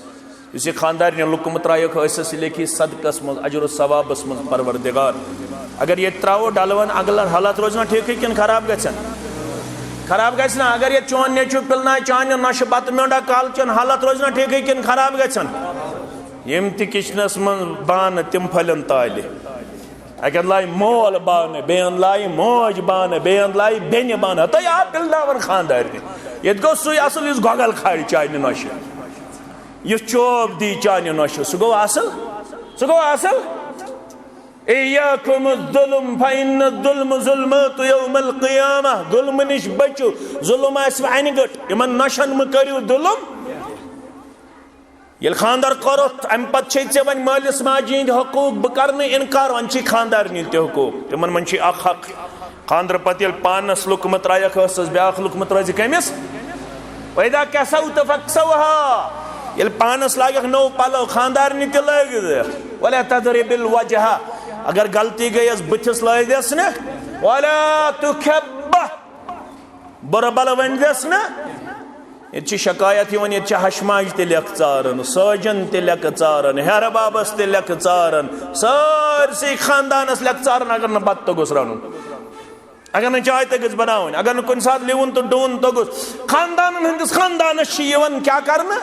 یُس یہِ خانٛدارنہِ لُقمہٕ ترٲیکھ ٲسس، یہِ لیکھی صدقس منٛز، اجر و ثوابس منٛز پروردگار۔ اگر ییٚتہِ ترٛاوو ڈلوَن اگلن، حالت روزِ نا ٹھیٖکھٕے کِنہٕ خراب گژھن؟ خراب گژھِ نا۔ اگر ییٚتہِ چون نیٚچو پِلنایہِ چانہِ نۄشہِ بتہٕ میونڈا کالہٕ چٮ۪ن، حالت روزِ نا ٹھیٖکھٕے کِنہٕ خراب گژھن؟ یِم تہِ کچنس منٛز بانہٕ، تِم پھٔلن تالہِ۔ اَکہِ اَندٕ لایہِ مول بانہٕ، بیٚیہِ اَندٕ لایہِ موج بانہٕ، بیٚیہِ اَندٕ لایہِ بیٚنہِ بانہٕ۔ ہتٲے آو پِلناوان خانٛدارنہِ۔ ییٚتہِ گوٚو سُے اَصٕل، یُس گۄگل کھارِ چانہِ نۄشہِ، یُس چوب دی چانہِ نۄشہِ۔ سُہ گوٚو اَصٕل؟ سُہ گوٚو اَصٕل؟ "ایاکم الظلم فإن الظلم ظلمات یوم القیامہ"۔ ظلمہٕ نِش بٔچِو، ظلم آسہِ وۄنۍ اَنہِ گٔٹ۔ یِمن نۄشن مہٕ کٔرِو ظلم۔ ییٚلہِ خانٛدر کوٚرُتھ، اَمہِ پتہٕ چھے ژےٚ وۄنۍ مٲلِس ماجہِ ہِنٛدۍ حقوٗق، بہٕ کرٕ نہٕ اِنکار، وۄنۍ چھِ خانٛدارنہِ تہِ حقوٗق، تِمن منٛز چھِ اکھ حق۔ خانٛدرٕ پتہٕ ییٚلہِ پانس لُقمہٕ ترٛایکھ ٲسس، بیٛاکھ لُقمہٕ ترٛٲوزِ کٔمِس؟ وَإِذَا كَسَوْتَ فَاكْسَوْهَا۔ ییٚلہِ پانس لاگکھ نوٚو پلو، خانٛدارنہِ تہِ لٲگۍ زِ۔ وَلَا تَضْرِبِ الْوَجْهَ۔ اگر غلطی گٔیَس، بٕتھِس لٲگۍ زٮ۪س نہٕ۔ وَلَا تُكَبِّحْ۔ بُرٕ بلہٕ ؤنۍ زٮ۪س نہٕ۔ ییٚتہِ چھِ شکایت یِوان، ییٚتہِ چھِ ہشماج تہِ لیٚکھ ژاران، سٲجن تہِ لیٚکھ ژاران، ہیرٕ بابس تہِ لیٚکھ ژاران، سٲرسٕے خاندانس لیٚکھ ژاران، اگر نہٕ بتہٕ توٚگُس رنُن، اگر نہٕ چاے توٚگُس بناوٕنۍ، اگر نہٕ کُنہِ ساتہٕ لیوُن تہٕ ڈوٗن توٚگُس۔ خاندانن ہٕنٛدِس خاندانس چھِ یِوان کیٛاہ کرنہٕ؟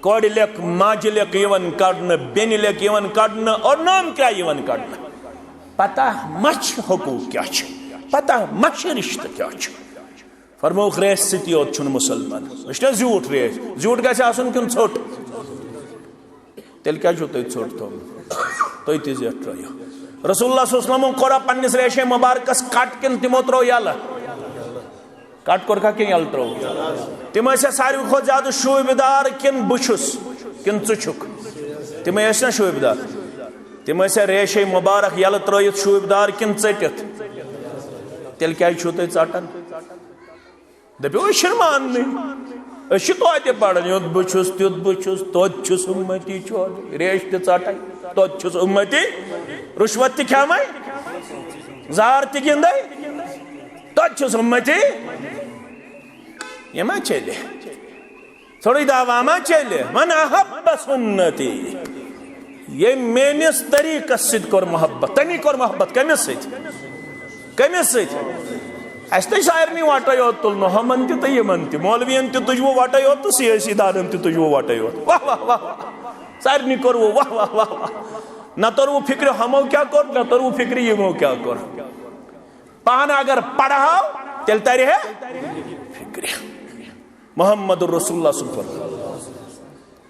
کورِ لیٚکھ، ماجہِ لیٚکھ یِوان کڑنہٕ، بیٚنہِ لیٚکھ یِوان کڑنہٕ اور نام کیٛاہ یِوان کڑنہٕ۔ پتہ ما چھِ حقوق کیٛاہ چھِ، پتہ ما چھِ رشتہٕ کیٛاہ چھِ۔ فرمووُکھ، ریش سۭتی یوت چھُنہٕ مُسلمان۔ وٕچھنا زیوٗٹھ ریش، زیوٗٹھ گژھِ آسُن کِنہٕ ژھوٚٹ؟ تیٚلہِ کیٛازِ چھُو تُہۍ ژھوٚٹ تھوٚومُت؟ تُہۍ تہِ زیٹھ ترٲیِو۔ رسول اللہ صلی اللہ علیہ وسلمن کوٚرا پننِس ریشے مُبارکس کٹ کِنہٕ تِمو ترٛوو یَلہٕ؟ کٹ کوٚرکھا کِنہٕ یَلہٕ ترٛوو؟ تِم ٲسیا ساروی کھۄتہٕ زیادٕ شوٗبہِ دار کِنہٕ بہٕ چھُس کِنہٕ ژٕ چھُکھ؟ تِمے ٲسۍ نا شوٗبہِ دار؟ تِم ٲسیا ریشے مُبارک یَلہٕ ترٲیِتھ شوٗبہِ دار کِنہٕ ژٔٹِتھ؟ تیٚلہِ کیٛازِ چھُو تُہۍ ژٹان؟ دٔپِو، أسۍ چھِنہٕ ماننٕے۔ أسۍ چھِ توتہِ پران، یوٚت بہٕ چھُس، تیُتھ بہٕ چھُس، توتہِ چھُس اُمتی چوب، ریش تہِ ژٹان، توتہِ چھُس اُمتی، رُشوت تہِ کھٮ۪وان، زار تہِ گِنٛدان، توتہِ چھُس اُمتی۔ یہِ ما چلہِ؟ ژھوٚرُے دعوا ما چلہِ؟ من احب سنتی، ییٚمۍ میٲنِس طریٖقس سۭتۍ کوٚر محبت۔ تٔمی کوٚر محبت۔ کٔمِس سۭتۍ؟ کٔمِس سۭتۍ؟ اَسہِ تُج سارنٕے وَٹَے یوت تُلنہٕ، ہُمَن تہِ تہٕ یِمَن تہِ۔ مولوِیَن تہِ تُجوٕ وَٹَے یوت تہٕ سیٲسی دانَن تہِ تُجوٕ وَٹَے یوت۔ واہ، واہ، واہ، واہ۔ سارنٕے کوٚروٕ واہ، واہ، واہ، واہ۔ نہ توٚروٕ فِکرِ ہُمو کیٛاہ کوٚر، نہ توٚروٕ فِکرِ یِمو کیٛاہ کوٚر۔ پانہٕ اگر پَرہاو، تیٚلہِ تَرِ ہے فِکرِ۔ محمد رسول اللہ صلی اللہ علیہ وسلم۔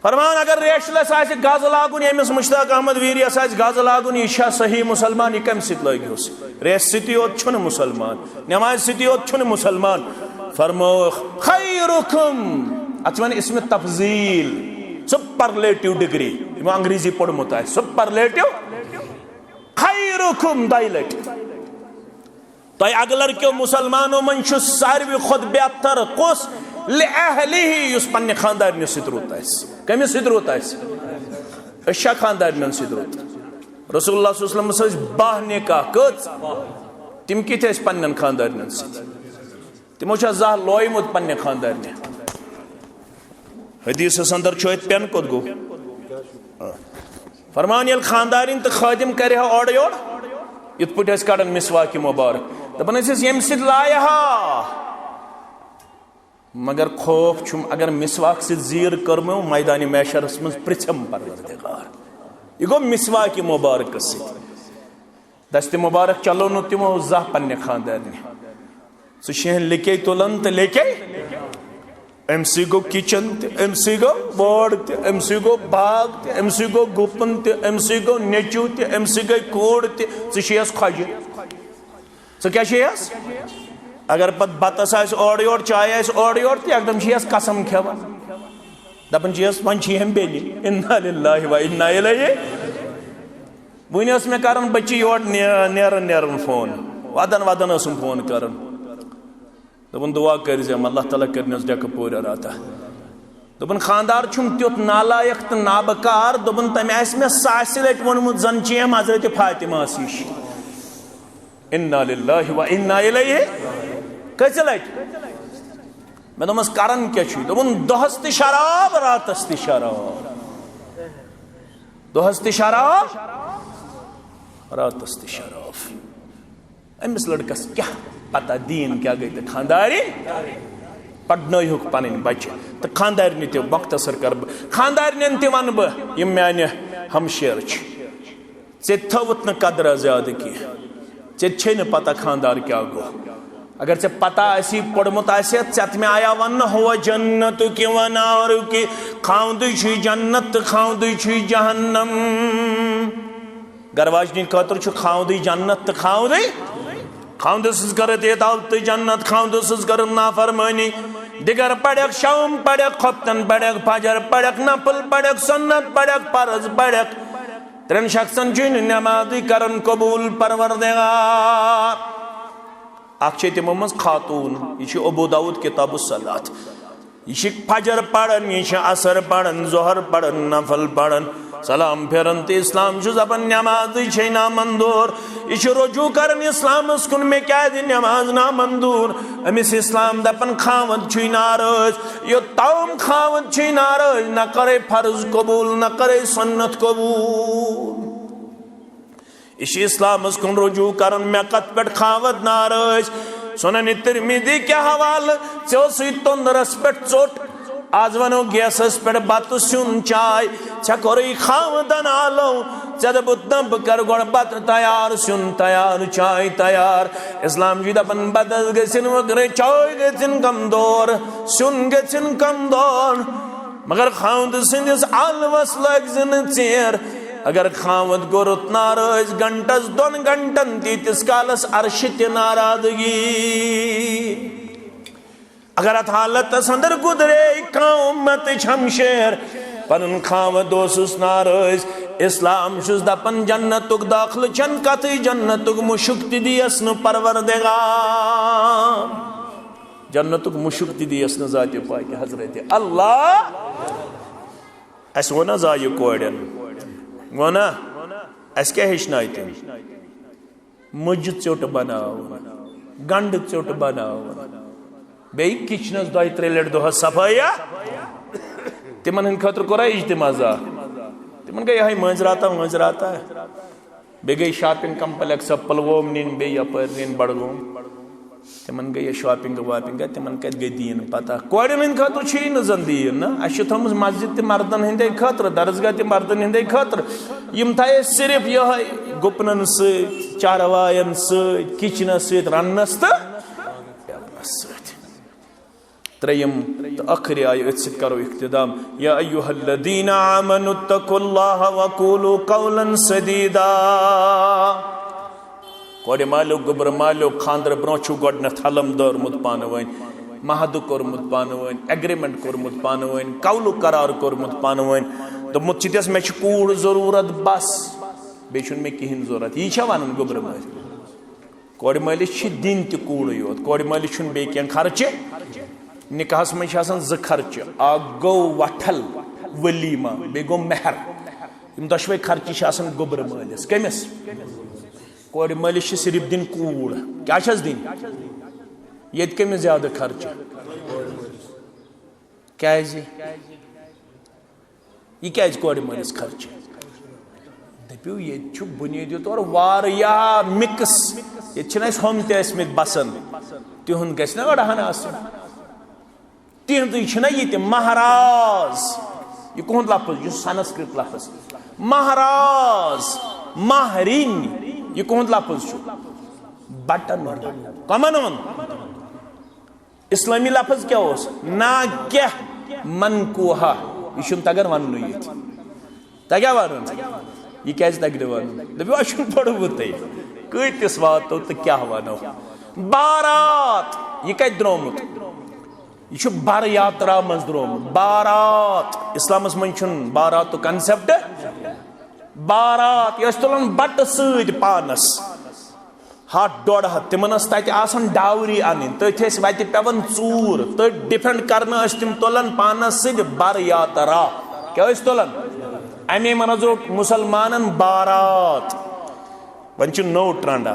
فرمان، اگر ریشلس آسہِ گز لاگُن، ییٚمِس مشتاق احمد ویریس آسہِ گز لاگُن، یہِ چھا صحیح مسلمان؟ یہِ کمہِ سۭتۍ لٲگِوس؟ ریش سۭتی یوت چھُنہٕ مسلمان، نمازِ سۭتی یوت چھُنہٕ مسلمان۔ فرمووُکھ، خیرکم، اتھ چھِ وَنان اسمِ تفضیل، سپرلیٹو ڈگری، یِمو انگریزی پوٚرمُت آسہِ، سپرلیٹو، خیرکم، دۄیہِ لٹہِ۔ تۄہہِ اگلر کیو مسلمانو منٛز چھُ ساروی کھۄتہٕ بہتر کُس؟ لِأَهْلِهِ، یُس پننہِ خاندارنہِ سۭتۍ رُت آسہِ۔ کٔمِس سۭتۍ رُت آسہِ؟ أسۍ چھا خاندارنٮ۪ن سۭتۍ رُت؟ رسول اللہ صلی اللہ علیہ وسلمس ٲسۍ باہ نکاح۔ کٔژ؟ تِم کِتھۍ ٲسۍ پننٮ۪ن خاندارنٮ۪ن سۭتۍ؟ تِمو چھا زانٛہہ لویمُت پننہِ خاندارنہِ؟ حدیثس اندر چھُ اَتہِ پٮ۪ن کوٚت گوٚو؟ فرمان، ییٚلہِ خاندارِنۍ تہٕ خٲدِم کرِ ہا اورٕ یورٕ، یِتھ پٲٹھۍ ٲسۍ کڑان مسواک مبارک، دپان ٲسِس، ییٚمہِ سۭتۍ لایہِ ہا۔ مگر خوف چھُم، اگر مسواک سۭتۍ زیٖر کٔرمو، میدانِ محشرس منٛز پرژھم پروردگار۔ یہِ گوٚو مسواک مبارکس سۭتۍ۔ دستِ مبارک چلو نہٕ تِمو زانٛہہ پننہِ خاندارنہِ۔ ژٕ چھِ ہن لیکے تُلان تہٕ لیکے۔ أمۍ سٕے گوٚو کچن تہِ، أمۍ سٕے گوٚو وٲر تہِ، أمۍ سٕے گوٚو باغ تہِ، أمۍ سٕے گوٚو گُپن تہِ، أمۍ سٕے گوٚو نیٚچو تہِ، أمۍ سٕے گٔے کوٗر تہِ۔ ژٕ چھِ یس خۄجہِ۔ ژٕ کیٛاہ چھِ یس؟ اگر پتہٕ بتس آسہِ اورٕ یورٕ، چایہِ آسہِ اورٕ یورٕ تہٕ یکدم چھِ یس قسم کھٮ۪وان۔ دپان چھِ یس، وۄنۍ چھِ یِم بیٚنہِ۔ انا للہ و انا الیہ۔ وٕنۍ ٲس مےٚ کران بٔچی یورٕ نے-، نیران نیران فون، ودان ودان ٲسٕم فون کران۔ دوٚپُن، دُعا کٔرۍزٮ۪م، اللہ تعالیٰ کٔرنَس ڈٮ۪کہٕ پوٗرٕ عطا۔ دوٚپُن، خانٛدار چھُم تیُتھ نالایق تہٕ نابکار، دوٚپُن، تٔمۍ آسہِ مےٚ ساسہِ لٹہِ ووٚنمُت، زَن چھِ یِم حضرت فاطمہ ہَس ہِش۔ انا للہ و انا الیہ۔ کٔژِ لٹہِ؟ مےٚ دوٚپمَس، کران کیٛاہ چھُے؟ دوٚپُن، دۄہس تہِ شراب، راتس تہِ شراب۔ دۄہس تہِ شراب، راتس تہِ شراب۔ أمِس لڑکس کیٛاہ پتہ دیٖن کیٛاہ گٔے تہٕ خانٛدارِنۍ؟ پرنٲیہُکھ پنٕنۍ بچہِ تہٕ خانٛدارِنہِ تہِ۔ مختصر کر بہٕ، خانٛدارِنٮ۪ن تہِ ونہٕ بہٕ، یِم میانہِ ہمشیر چھِ۔ ژےٚ تہِ تھٲوٕتھ نہٕ قدرا زیادٕ کینٛہہ۔ ژےٚ تہِ چھے نہٕ پتہ خانٛدار کیٛاہ گوٚو۔ اگر ژےٚ پتہ آسی، پوٚرمُت آسہِ، ژےٚ تہِ مےٚ آیا وننہٕ، ہوا جنتُک و نارُک، خاوندٕے چھُے جنت تہٕ خاوندٕے چھُے جہنم۔ گرٕ واجنہِ خٲطرٕ چھُ خاوندٕے جنت تہٕ خاوندٕے، خاوندٕ سٕنٛز کٔرٕتھ اطاعت تہٕ جنت، خاوندٕ سٕنٛز کٔرٕتھ نافرمٲنی۔ دِگر پرکھ، شام پرکھ، خۄفتن پرکھ، فجر پرکھ، نفل پرکھ، سنت پرکھ، فرض پرکھ۔ ترٛٮ۪ن شخصن چھُے نہٕ نمازٕے کران قبول، پروردگار۔ اکھ چھے تِمو منٛز خاتوٗن، یہِ چھُ ابو داؤد کتاب الصلاۃ۔ یہِ چھِ فجر پران، یہِ چھِ عصر پران، ظہر پران، نفل پران، سلام پھیران تہٕ اسلام چھُ دپان نمازٕے چھے نامنظور۔ یہِ چھُ رجوع کران اسلامس کُن، مےٚ کیازِ نماز نامنظور؟ أمِس اسلام دپان خاوند چھُے ناراض۔ یوٚتام خاوند چھُے ناراض، نہ کرے فرض قبول، نہ کرے سنت قبول۔ یہِ چھُ اسلامس کُن رجوع کران، مےٚ کتھ پٮ۪ٹھ خاوند ناراض؟ سنن ترمذی کہِ حوالہٕ، ژےٚ اوسُے توٚندرس پٮ۪ٹھ ژوٚٹ، از ونو گیسس پٮ۪ٹھ بتہٕ سیُن چاے، ژےٚ کوٚرُے خاوندن آلو، ژےٚ دوٚپُتھ نہ بہٕ کرٕ گۄڈٕ بتہٕ تیار، سیُن تیار، چاے تیار۔ اسلام چھُے دپان بتس گٔژھِنۍ وٕگرٕ، چاے گٔژھِنۍ کمزور، سیُن گٔژھِنۍ کمزور۔ مگر خاوند سٕنٛدِس آلوس لٲگۍ زِ نہٕ ژیر۔ اگر خاوند گوٚو رُت ناراض گھنٹس دۄن گھنٹن تیٖتِس کالس عرشہِ تہِ ناراضگی۔ اگر اتھ حالتس اندر گُزرے کانٛہہ امتٕچ ہمشیر، پنُن خاوند اوسُس ناراض، اسلام چھُس دپان جنتُک داخلہٕ چھنہٕ کتھٕے، جنتُک مُشُک تہِ دِیس نہٕ پروردگار۔ جنتُک مُشُک تہِ دِیس نہٕ ذاتِ پاکہِ حضرت اللہ۔ اسہِ ووٚن نہ زایہِ کورٮ۪ن، ووٚن نہ، اسہِ کیٛاہ ہیٚچھنایہِ تِم؟ مُجہِ ژیوٚٹ بناوُن، گنڈٕ ژیوٚٹ بناوُن، بیٚیہِ کچنس دۄیہِ ترٛیٚیہِ لٹہِ دۄہس صفٲیی۔ تِمن ہٕنٛدِ خٲطرٕ کوٚرا اجتماع زانٛہہ؟ تِمن گٔے یِہوٚے مٲنٛزِ راتھا وٲنٛزِ راتھا۔ بیٚیہِ گٔے شاپنگ کمپلیکس پلووم نِنۍ، بیٚیہِ یپٲرۍ نِنۍ بڈگوم۔ تِمن گٔے یہِ شاپنگ واپنگ، تِمن کتہِ گٔے دیٖن پتہ؟ کورٮ۪ن ہٕنٛدِ خٲطرٕ چھُ یی نہٕ زن دیٖن، نہ؟ اسہِ چھِ تھٲومٕژ مسجد تہِ مردن ہٕنٛدے خٲطرٕ، درسگاہ تہِ مردن ہٕنٛدے خٲطرٕ۔ یِم تھایہِ اسہِ صرف یِہوٚے گُپنن سۭتۍ، چاروایَن سۭتۍ، کچنس سۭتۍ، رننس تہٕ پٮ۪ونس سۭتۍ۔ ترٛیٚیِم تہٕ ٲخری آیہِ، أتھۍ سۭتۍ کرو اختتام۔ یا ایھا الذین آمنوا اتقوا اللہ وقولوا قولا سدیدا۔ کورِ مالیُک، گوٚبرٕ مالیُک، خانٛدرٕ برونٛہہ چھُو گۄڈٕنٮ۪تھ حلم دورمُت پانہٕ ؤنۍ، معاہدٕ کوٚرمُت پانہٕ ؤنۍ، ایگریمنٹ کوٚرمُت پانہٕ ؤنۍ، قولُک قرار کوٚرمُت پانہٕ ؤنۍ، دوٚپمُت، ژٕ دِس، مےٚ چھِ کوٗر ضروٗرت بس، بیٚیہِ چھُنہٕ مےٚ کِہیٖنۍ ضروٗرت۔ یی چھا وَنُن گوٚبرٕ مٲلۍ؟ کورِ مٲلِس چھِ دِنۍ تہِ کوٗرٕے یوت، کورِ مٲلِس چھُنہٕ بیٚیہِ کینٛہہ خرچہِ۔ نکاحس منٛز چھِ آسان زٕ خرچہِ، اکھ گوٚو وٹھل، ولیمہ، بیٚیہِ گوٚو مہر۔ یِم دۄشوے خرچہِ چھِ آسان گوٚبرٕ مٲلِس۔ کٔمِس؟ کورِ مٲلِس چھِ صرف دِنۍ کوٗر۔ کیٛاہ چھَس دِنۍ؟ ییٚتہِ کٔمِس زیادٕ خرچہِ؟ کیٛازِ؟ یہِ کیٛازِ کورِ مٲلِس خرچہِ؟ دٔپِو، ییٚتہِ چھُ بُنیٲدی طور واریاہ مِکٕس۔ ییٚتہِ چھِنہٕ اَسہِ ہُم تہِ ٲسۍمٕتۍ بَسان۔ تِہُنٛد گژھِ نہ أڑہَن آسُن؟ تِہُنٛدُے چھُنہ یہِ تہِ مہراز۔ یہِ کُہُنٛد لفظ؟ یہِ چھُ سنسکرت لفظ۔ مہراز، مہرِنۍ، یہِ کُہُنٛد لفظ چھُ؟ بَٹَن ہُنٛد۔ کَمَن ہُنٛد؟ اسلٲمی لفظ کیٛاہ اوس؟ ناکح منکوحہ۔ یہِ چھُنہٕ تگان وننُے ییٚتہِ۔ تگیٛاہ ونُن؟ یہِ کیٛازِ تگہِ نہٕ ونُن؟ دٔپِو، اَسہِ چھُنہٕ پوٚرمُتٕے۔ کۭتِس واتو تہٕ کیٛاہ ونو؟ بارات، یہِ کتہِ درٛامُت؟ یہِ چھُ بر یاترا منٛز درٛامُت۔ بارات، اسلامس منٛز چھُنہٕ باراتُک کنسپٹ۔ بارات، یہِ ٲسۍ تُلان بٹہٕ سۭتۍ پانس۔ ہتھ ڈۄڈ ہتھ، تِمن ٲس تتہِ آسان ڈاوری انٕنۍ، تٔتھۍ ٲسۍ وتہِ پٮ۪وان ژوٗر، تٔتھۍ ڈِفینڈ کرنہٕ ٲسۍ تِم تُلان پانس سۭتۍ بر یاترا۔ کیٛاہ ٲسۍ تُلان؟ اَمے منٛز روٚٹ مُسلمانن بارات۔ وۄنۍ چھُ نوٚو ٹرنڈا۔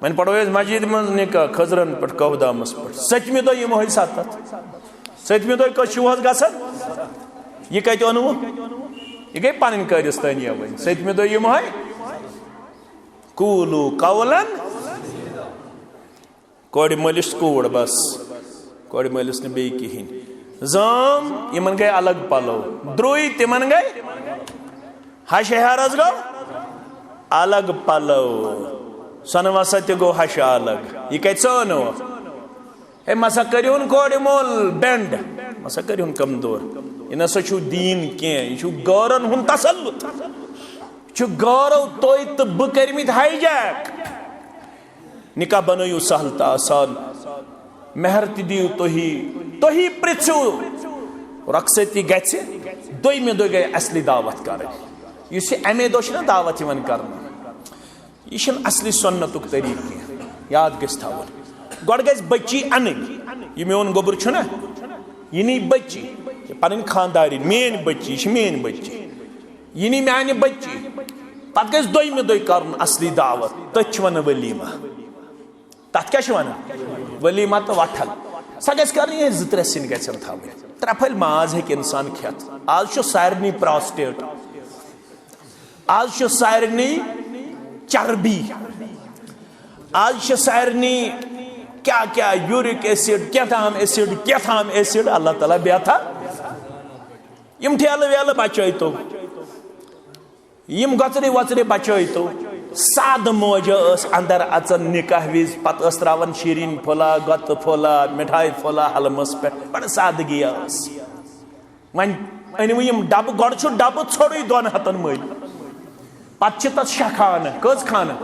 وۄنۍ پرو أسۍ مسجد منٛز نکاح خٔزرن پٮ۪ٹھ، کہدامس پٮ۪ٹھ۔ ستمہِ دۄہ یِمو ہے ستتھ۔ ستمہِ دۄہ کٔژ چھِو حظ گژھان؟ یہِ کتہِ اوٚنوٕ؟ یہِ گٔے پنٕنۍ کٲرِستٲنی وۄنۍ۔ ستمہِ دۄہ یِمو ہے۔ قولوا قولا۔ کورِ مٲلِس کوٗر بس، کورِ مٲلِس نہٕ بیٚیہِ کِہیٖنۍ۔ زٲم، یِمن گٔے الگ پلو۔ درٛوے، تِمن گٔے۔ ہشہِ ہیرس گوٚو الگ پلو۔ سۄنہٕ وسا تہِ گوٚو ہشہِ الگ۔ یہِ کتہِ ژٲنو؟ ہے، مسا کٔرِہُن کورِ مول بینڈ، مسا کٔرِہُن کمزور۔ یہِ نسا چھُو دیٖن کینٛہہ، یہِ چھُو غٲرن ہُنٛد تسلط۔ یہِ چھُ غٲرو تُہۍ تہٕ بہٕ کٔرمٕتۍ ہائی جیک۔ نکاح بنٲیِو سہل تہٕ آسان، مہر تہِ دِیِو تُہی، تُہی پرٛژھِو۔ رۄخصتی گژھِ، دوٚیمہِ دۄہہِ گٔے اصلی دعوت کرٕنۍ۔ یُس یہِ اَمے دۄہ چھِنہ دعوت یِوان کرنہٕ، یہِ چھِنہٕ اصلی سُنتُک طریٖقہٕ کینٛہہ، یاد گژھِ تھاوُن۔ گۄڈٕ گژھِ بٔچی اَنٕنۍ، یہِ میون گوٚبُر چھُنہ، یہِ نی بٔچی، یہِ پنٕنۍ خاندارِنۍ، میٲنۍ بٔچی، یہِ چھِ میٲنۍ بٔچی۔ یہِ نی میانہِ بٔچی۔ پتہٕ گژھِ دوٚیمہِ دۄہہِ کرُن اصلی دعوت، تٔتھۍ چھِ ونان ولیمہ۔ تتھ کیٛاہ چھِ ونان؟ ولیمہ تہٕ وٹھل۔ سۄ گژھِ کرٕنۍ یِہے زٕ ترٛےٚ سِنۍ گژھن تھاوٕنۍ۔ ترٛےٚ پھٔلۍ ماز ہیٚکہِ انسان کھٮ۪تھ۔ آز چھُ سارنٕے پراسٹیٹ، آز چھُ سارنٕے چربی، آز چھِ سارنٕے کیٛاہ کیٛاہ، یوٗرِک ایسڈ، کیٛاہ تام ایسڈ، کیٛاہ تام ایسڈ۔ اللہ تعالیٰ بیتھا۔ یِم ٹھیلہٕ ویلہٕ بچٲیتو، یِم گۄژرِ وۄژرِ بچٲیتو۔ سادٕ موجہ ٲس اندر اژان نکاح وِز، پتہٕ ٲس تراوان شیرین پھولا، گۄتہٕ پھولا، مِٹھایہِ پھولا حلمس پٮ۪ٹھ، بڑٕ سادگی ٲس۔ وۄنۍ أنِو یِم ڈبہٕ، گۄڈٕ چھُ ڈبہٕ ژھوٚرُے دۄن ہتن مٔلۍ، پتہٕ چھِ تتھ شےٚ خانہٕ۔ کٔژ خانہٕ؟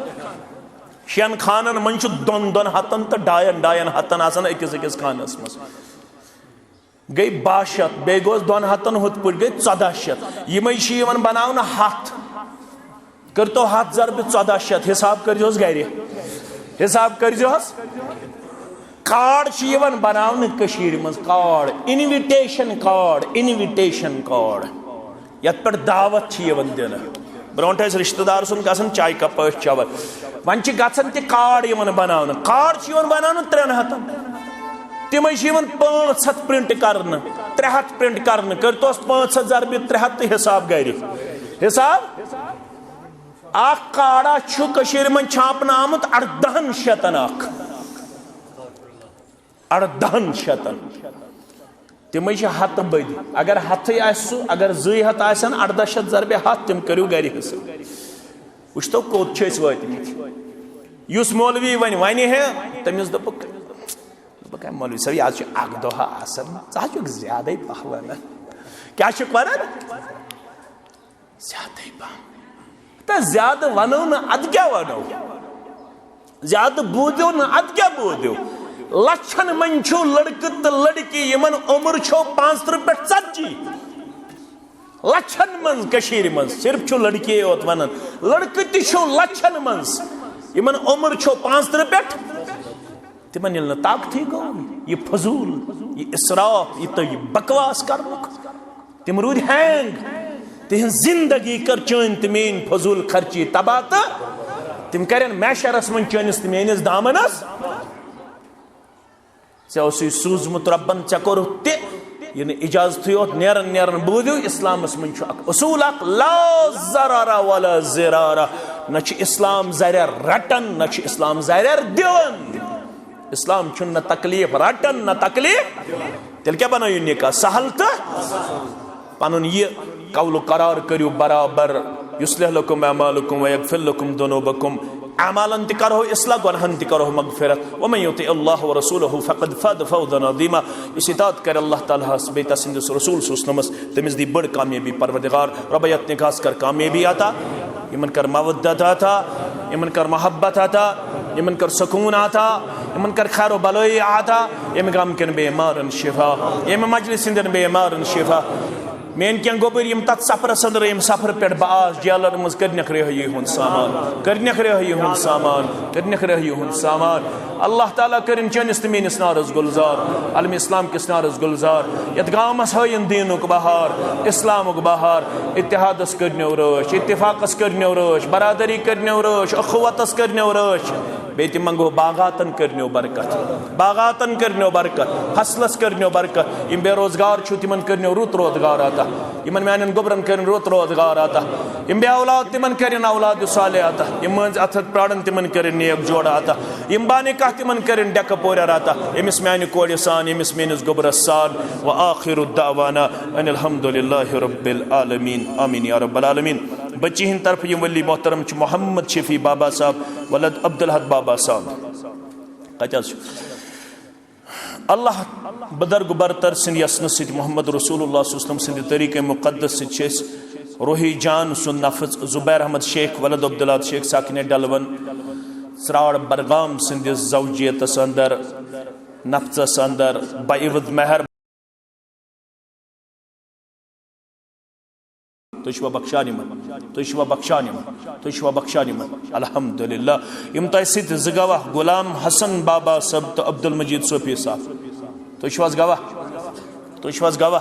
شٮ۪ن خانن منٛز چھُ دۄن دۄن ہتن تہٕ ڈاین ڈاین ہتن آسان أکِس أکِس خانس منٛز۔ گٔے باہ شیٚتھ، بیٚیہِ گوٚوس دۄن ہتن ہُتھ پٲٹھۍ، گٔے ژۄداہ شیٚتھ۔ یِمے چھِ یِوان بناونہٕ ہتھ۔ کٔرۍتو ہتھ ضربِ ژۄداہ شیٚتھ، حساب کٔرۍزِہوس گرِ، حساب کٔرۍزِہوس۔ کارڈ چھِ یِوان بناونہٕ کٔشیٖرِ منٛز، card, invitation card, invitation card. یتھ پٮ۪ٹھ دعوت چھِ یِوان دِنہٕ۔ برونٛٹھ ٲسۍ رشتہٕ دار سُنٛد گژھان، چایہِ کپ ٲسۍ چٮ۪وان۔ وۄنۍ چھِ گژھان تہِ کارڈ یِوان بناونہٕ۔ کارڈ چھِ یِوان بناونہٕ ترٛٮ۪ن ہتن۔ تِمے چھِ یِوان پانٛژھ ہتھ پرنٹ کرنہٕ، ترٛےٚ ہتھ پرنٹ کرنہٕ۔ کٔرۍتوس پانٛژھ ہتھ ضربِ ترٛےٚ ہتھ تہٕ حساب گرِ۔ حساب؟ اکھ کارڈا چھُ کٔشیٖرِ منٛز چھاپنہٕ آمُت اردہن شیٚتن اکھ۔ اردہن شیٚتن۔ تِمے چھِ ہتہٕ بٔدۍ۔ اگر ہتھٕے آسہِ سُہ، اگر زٕے ہتھ آسن، اردہ شیٚتھ ضربِ ہتھ، تِم کٔرِو گرِ حساب۔ وٕچھتو کوٚت چھِ أسۍ وٲتمٕتۍ۔ یُس مولوی وۄنۍ ونہِ ہے، تٔمِس دوٚپُکھ، دوٚپُکھ، "ہے مولوی صٲب، یہِ حظ چھُ اکھ دۄہ آسان، ژٕ حظ چھُکھ زیادَے پہہ ونان۔" کیٛاہ چھُکھ ونان؟ زیادَے پہم۔ تہٕ زیادٕ وَنو نہٕ، اَدٕ کیٛاہ وَنو؟ زیادٕ بوٗزِو نہٕ، اَدٕ کیٛاہ بوٗزِو؟ لَچھَن منٛز چھُ لٔڑکہٕ تہٕ لٔڑکی یِمَن عُمر چھو پانٛژترٕہ پٮ۪ٹھ ژتجی۔ لَچھَن منٛز کٔشیٖرِ منٛز صرف چھُ لٔڑکی یوت وَنان۔ لٔڑکہٕ تہِ چھُ لَچھَن منٛز، یِمَن عُمر چھو پانٛژترٕہ پٮ۪ٹھ۔ تِمن ییٚلہِ نہٕ طاقتٕے گوٚو، یہِ فضوٗل، یہِ اسراف، یہِ تہٕ یہِ بکواس کرنُک، تِم روٗدۍ ہینگ۔ تِہنٛز زندگی کٔر چٲنۍ تہٕ میٲنۍ فضوٗل خرچی تباہ، تہٕ تِم کرن محشرس منٛز چٲنِس تہٕ میٲنِس دامنس۔ ژےٚ اوسُے سوٗزمُت رۄبن، ژےٚ کوٚرُتھ تہِ۔ یہِ نہٕ اجازتٕے یوت، نیران نیران بوٗزِو، اسلامس منٛز چھُ اکھ اصوٗل اکھ، لا ضرر ولا ضرار۔ نہ چھُ اسلام ضرر رٹان، نہ چھُ اسلام ضرر دِوان۔ اسلام چھُنہٕ نہ تکلیف رٹان نہ تکلیف۔ تیٚلہِ کیٛاہ بنٲیِو نکاح سہل تہٕ پنُن یہِ قول و قرار کٔرِو برابر۔ یصلح لکم اعمالکم و یغفر لکم ذنوبکم۔ اعمالن تہِ کرہو اصلاح، گۄنہن تہِ کرہو مغفرت۔ ومن یطع اللہ و رسولہ فقد فاز فوزا عظیما۔ یُس اطاعت کرِ اللہ تعالیٰ ہس بیٚیہِ تسٕنٛدِس رسول صلی اللہ علیہ وسلمس، تٔمِس دی بٔڑ کامیٲبی پروردگار۔ رۄبہ یتھ نکاحس کر کامیٲبی عطا۔ یِمن کر مودت عطا، یِمن کر محبت عطا، یِمن کر سکوٗن عطا، یِمن کر خیر و بلٲیی عطا، ییٚمہِ گامہٕ کٮ۪ن بیمارن شفا، ییٚمہِ مجلس ہٕنٛدٮ۪ن بیمارن شفا۔ میٲنۍ کینٛہہ گوٚبٕرۍ یِم تتھ سفرس اندر، ییٚمہِ سفرٕ پٮ۪ٹھ بہٕ آس جیلن منٛز، کٔرنکھ رہٲیی ہُنٛد سامان، کٔرنکھ رہٲیی ہُنٛد سامان، کٔرنکھ رہٲیی ہُنٛد سامان۔ اللہ تعالیٰ کٔرِن چٲنِس تہٕ میٲنِس نارس گُلزار، عالم اسلام کِس نارس گُلزار، یتھ گامس ہٲیِن دیٖنُک بہار، اسلامُک بہار۔ اتحادس کٔرنیو رٲچھ، اتفاقس کٔرنیو رٲچھ، برادری کٔرنیو رٲچھ، اخوتس کٔرنیو رٲچھ۔ بیٚیہِ تہِ منٛگو، باغاتن کٔرنیو برکت، باغاتن کٔرنیو برکت، فصلس کٔرنیو برکت۔ یِم بے روزگار چھِو، تِمن کٔرنیو رُت روزگار عطا۔ یِمن میانٮ۪ن گوٚبرن کٔرِن رُت روزگار عطا۔ یِم بے اولاد، تِمن کٔرِن اولاد صالح عطا۔ یِم مٲنٛزِ اَتھٕ پرٛارن، تِمن کٔرِن نیک جوڑٕ عطا۔ یِم بانہِ کاہ، تِمن کٔرِن ڈٮ۪کہٕ پورٮ۪ر عطا۔ أمِس میانہِ کورِ سان، أمِس میٲنِس گوٚبرس سان۔ وآخر دعوانا ان الحمد للہ رب العالمین۔ آمین یا رب العالمین۔ بچی ہٕنٛدِ طرفہٕ یِم ولی محترم چھِ محمد شفیع بابا صاحب، ولد عبدالحد بابا صاحب۔ کتہِ حظ چھُ؟ اللہ بزرگ برتر سٕنٛدِ یژنہٕ سۭتۍ، محمد رسول اللہ صلی اللہ علیہ وسلم سٕنٛدِ طریقہ مقدس سۭتۍ چھِ أسۍ روحی جان سُنٛد نفس زبیر احمد شیخ ولد عبدالحد شیخ ساکن ڈلون ژراڑ برگام سٕنٛدِس زوجیتس اندر، نفسس اندر بعوض مہر۔ تُہۍ چھِوا بخشان یِمن؟ تُہۍ چھِوا بخشان یِمن؟ تُہۍ چھِوا بخشان یِمن؟ الحمدللہ۔ یِم تۄہہِ سۭتۍ زٕ گواہ، غلام حسن بابا صٲب تہٕ عبدالمجید صوفی صاحب۔ تُہۍ چھِو حظ گواہ؟ تُہۍ چھِو حظ گواہ؟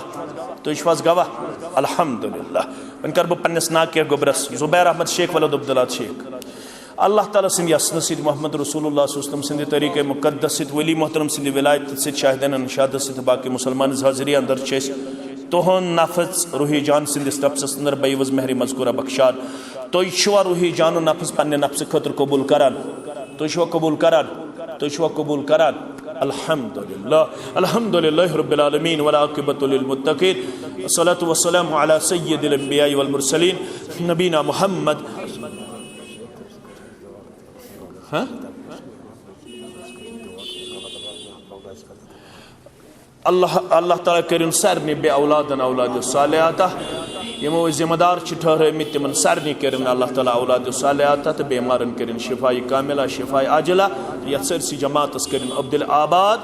تُہۍ چھِو حظ گواہ؟ الحمدللہ۔ وۄنۍ کَرٕ بہٕ پننِس ناکہِ گوٚبرس زبیر احمد شیخ ولد عبداللہ شیخ۔ اللہ تعالیٰ سٕنٛدِ یژنہٕ سۭتۍ، محمد رسول اللہ صلی اللہ علیہ وسلم سٕنٛدِ طریقہ مقدس سۭتۍ، ولی محترم سٕنٛدِ ولایتہٕ سۭتۍ، شاہدانہ نشادس سۭتۍ، باقی مسلمان حاضری اندر چھِ أسۍ تُہُنٛد نفس روحی جان سٕنٛدِس نفسس اندر بعوض مہر مذکورہ بخشان۔ تُہۍ چھِوا روحی جان و نفس پننہِ نفسہٕ خٲطرٕ قبول کران؟ تُہۍ چھِوا قبول کران؟ تُہۍ چھِوا قبول کران؟ الحمدللہ، الحمدللہ رب العالمین، والعاقبۃ للمتقین، الصلاۃ والسلام علی سید الانبیاء والمرسلین، نبینا محمد۔ ہاں؟ اللہ، اللہ تعالیٰ کٔرِن سارنٕے بے اولادن اولاد صالح عطا۔ یِمو أسۍ ذمہ دار چھِ ٹھہرٲومٕتۍ، تِمن سارنٕے کٔرِن اللہ تعالیٰ اولاد صالح عطا تہٕ بیمارن کٔرِن شفاء کاملہ، شفاء عاجلہ۔ یتھ سٲرسٕے جماعتس کٔرِن عبدل آباد۔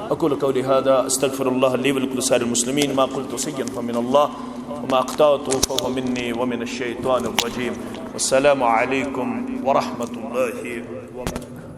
اقول قولی هذا، استغفر الله لي ولكل سائر المسلمين۔ ما قلت شيئا فمن الله، وما اخطأت فهو مني ومن الشيطان الرجيم۔ والسلام عليكم ورحمة الله وبركاته۔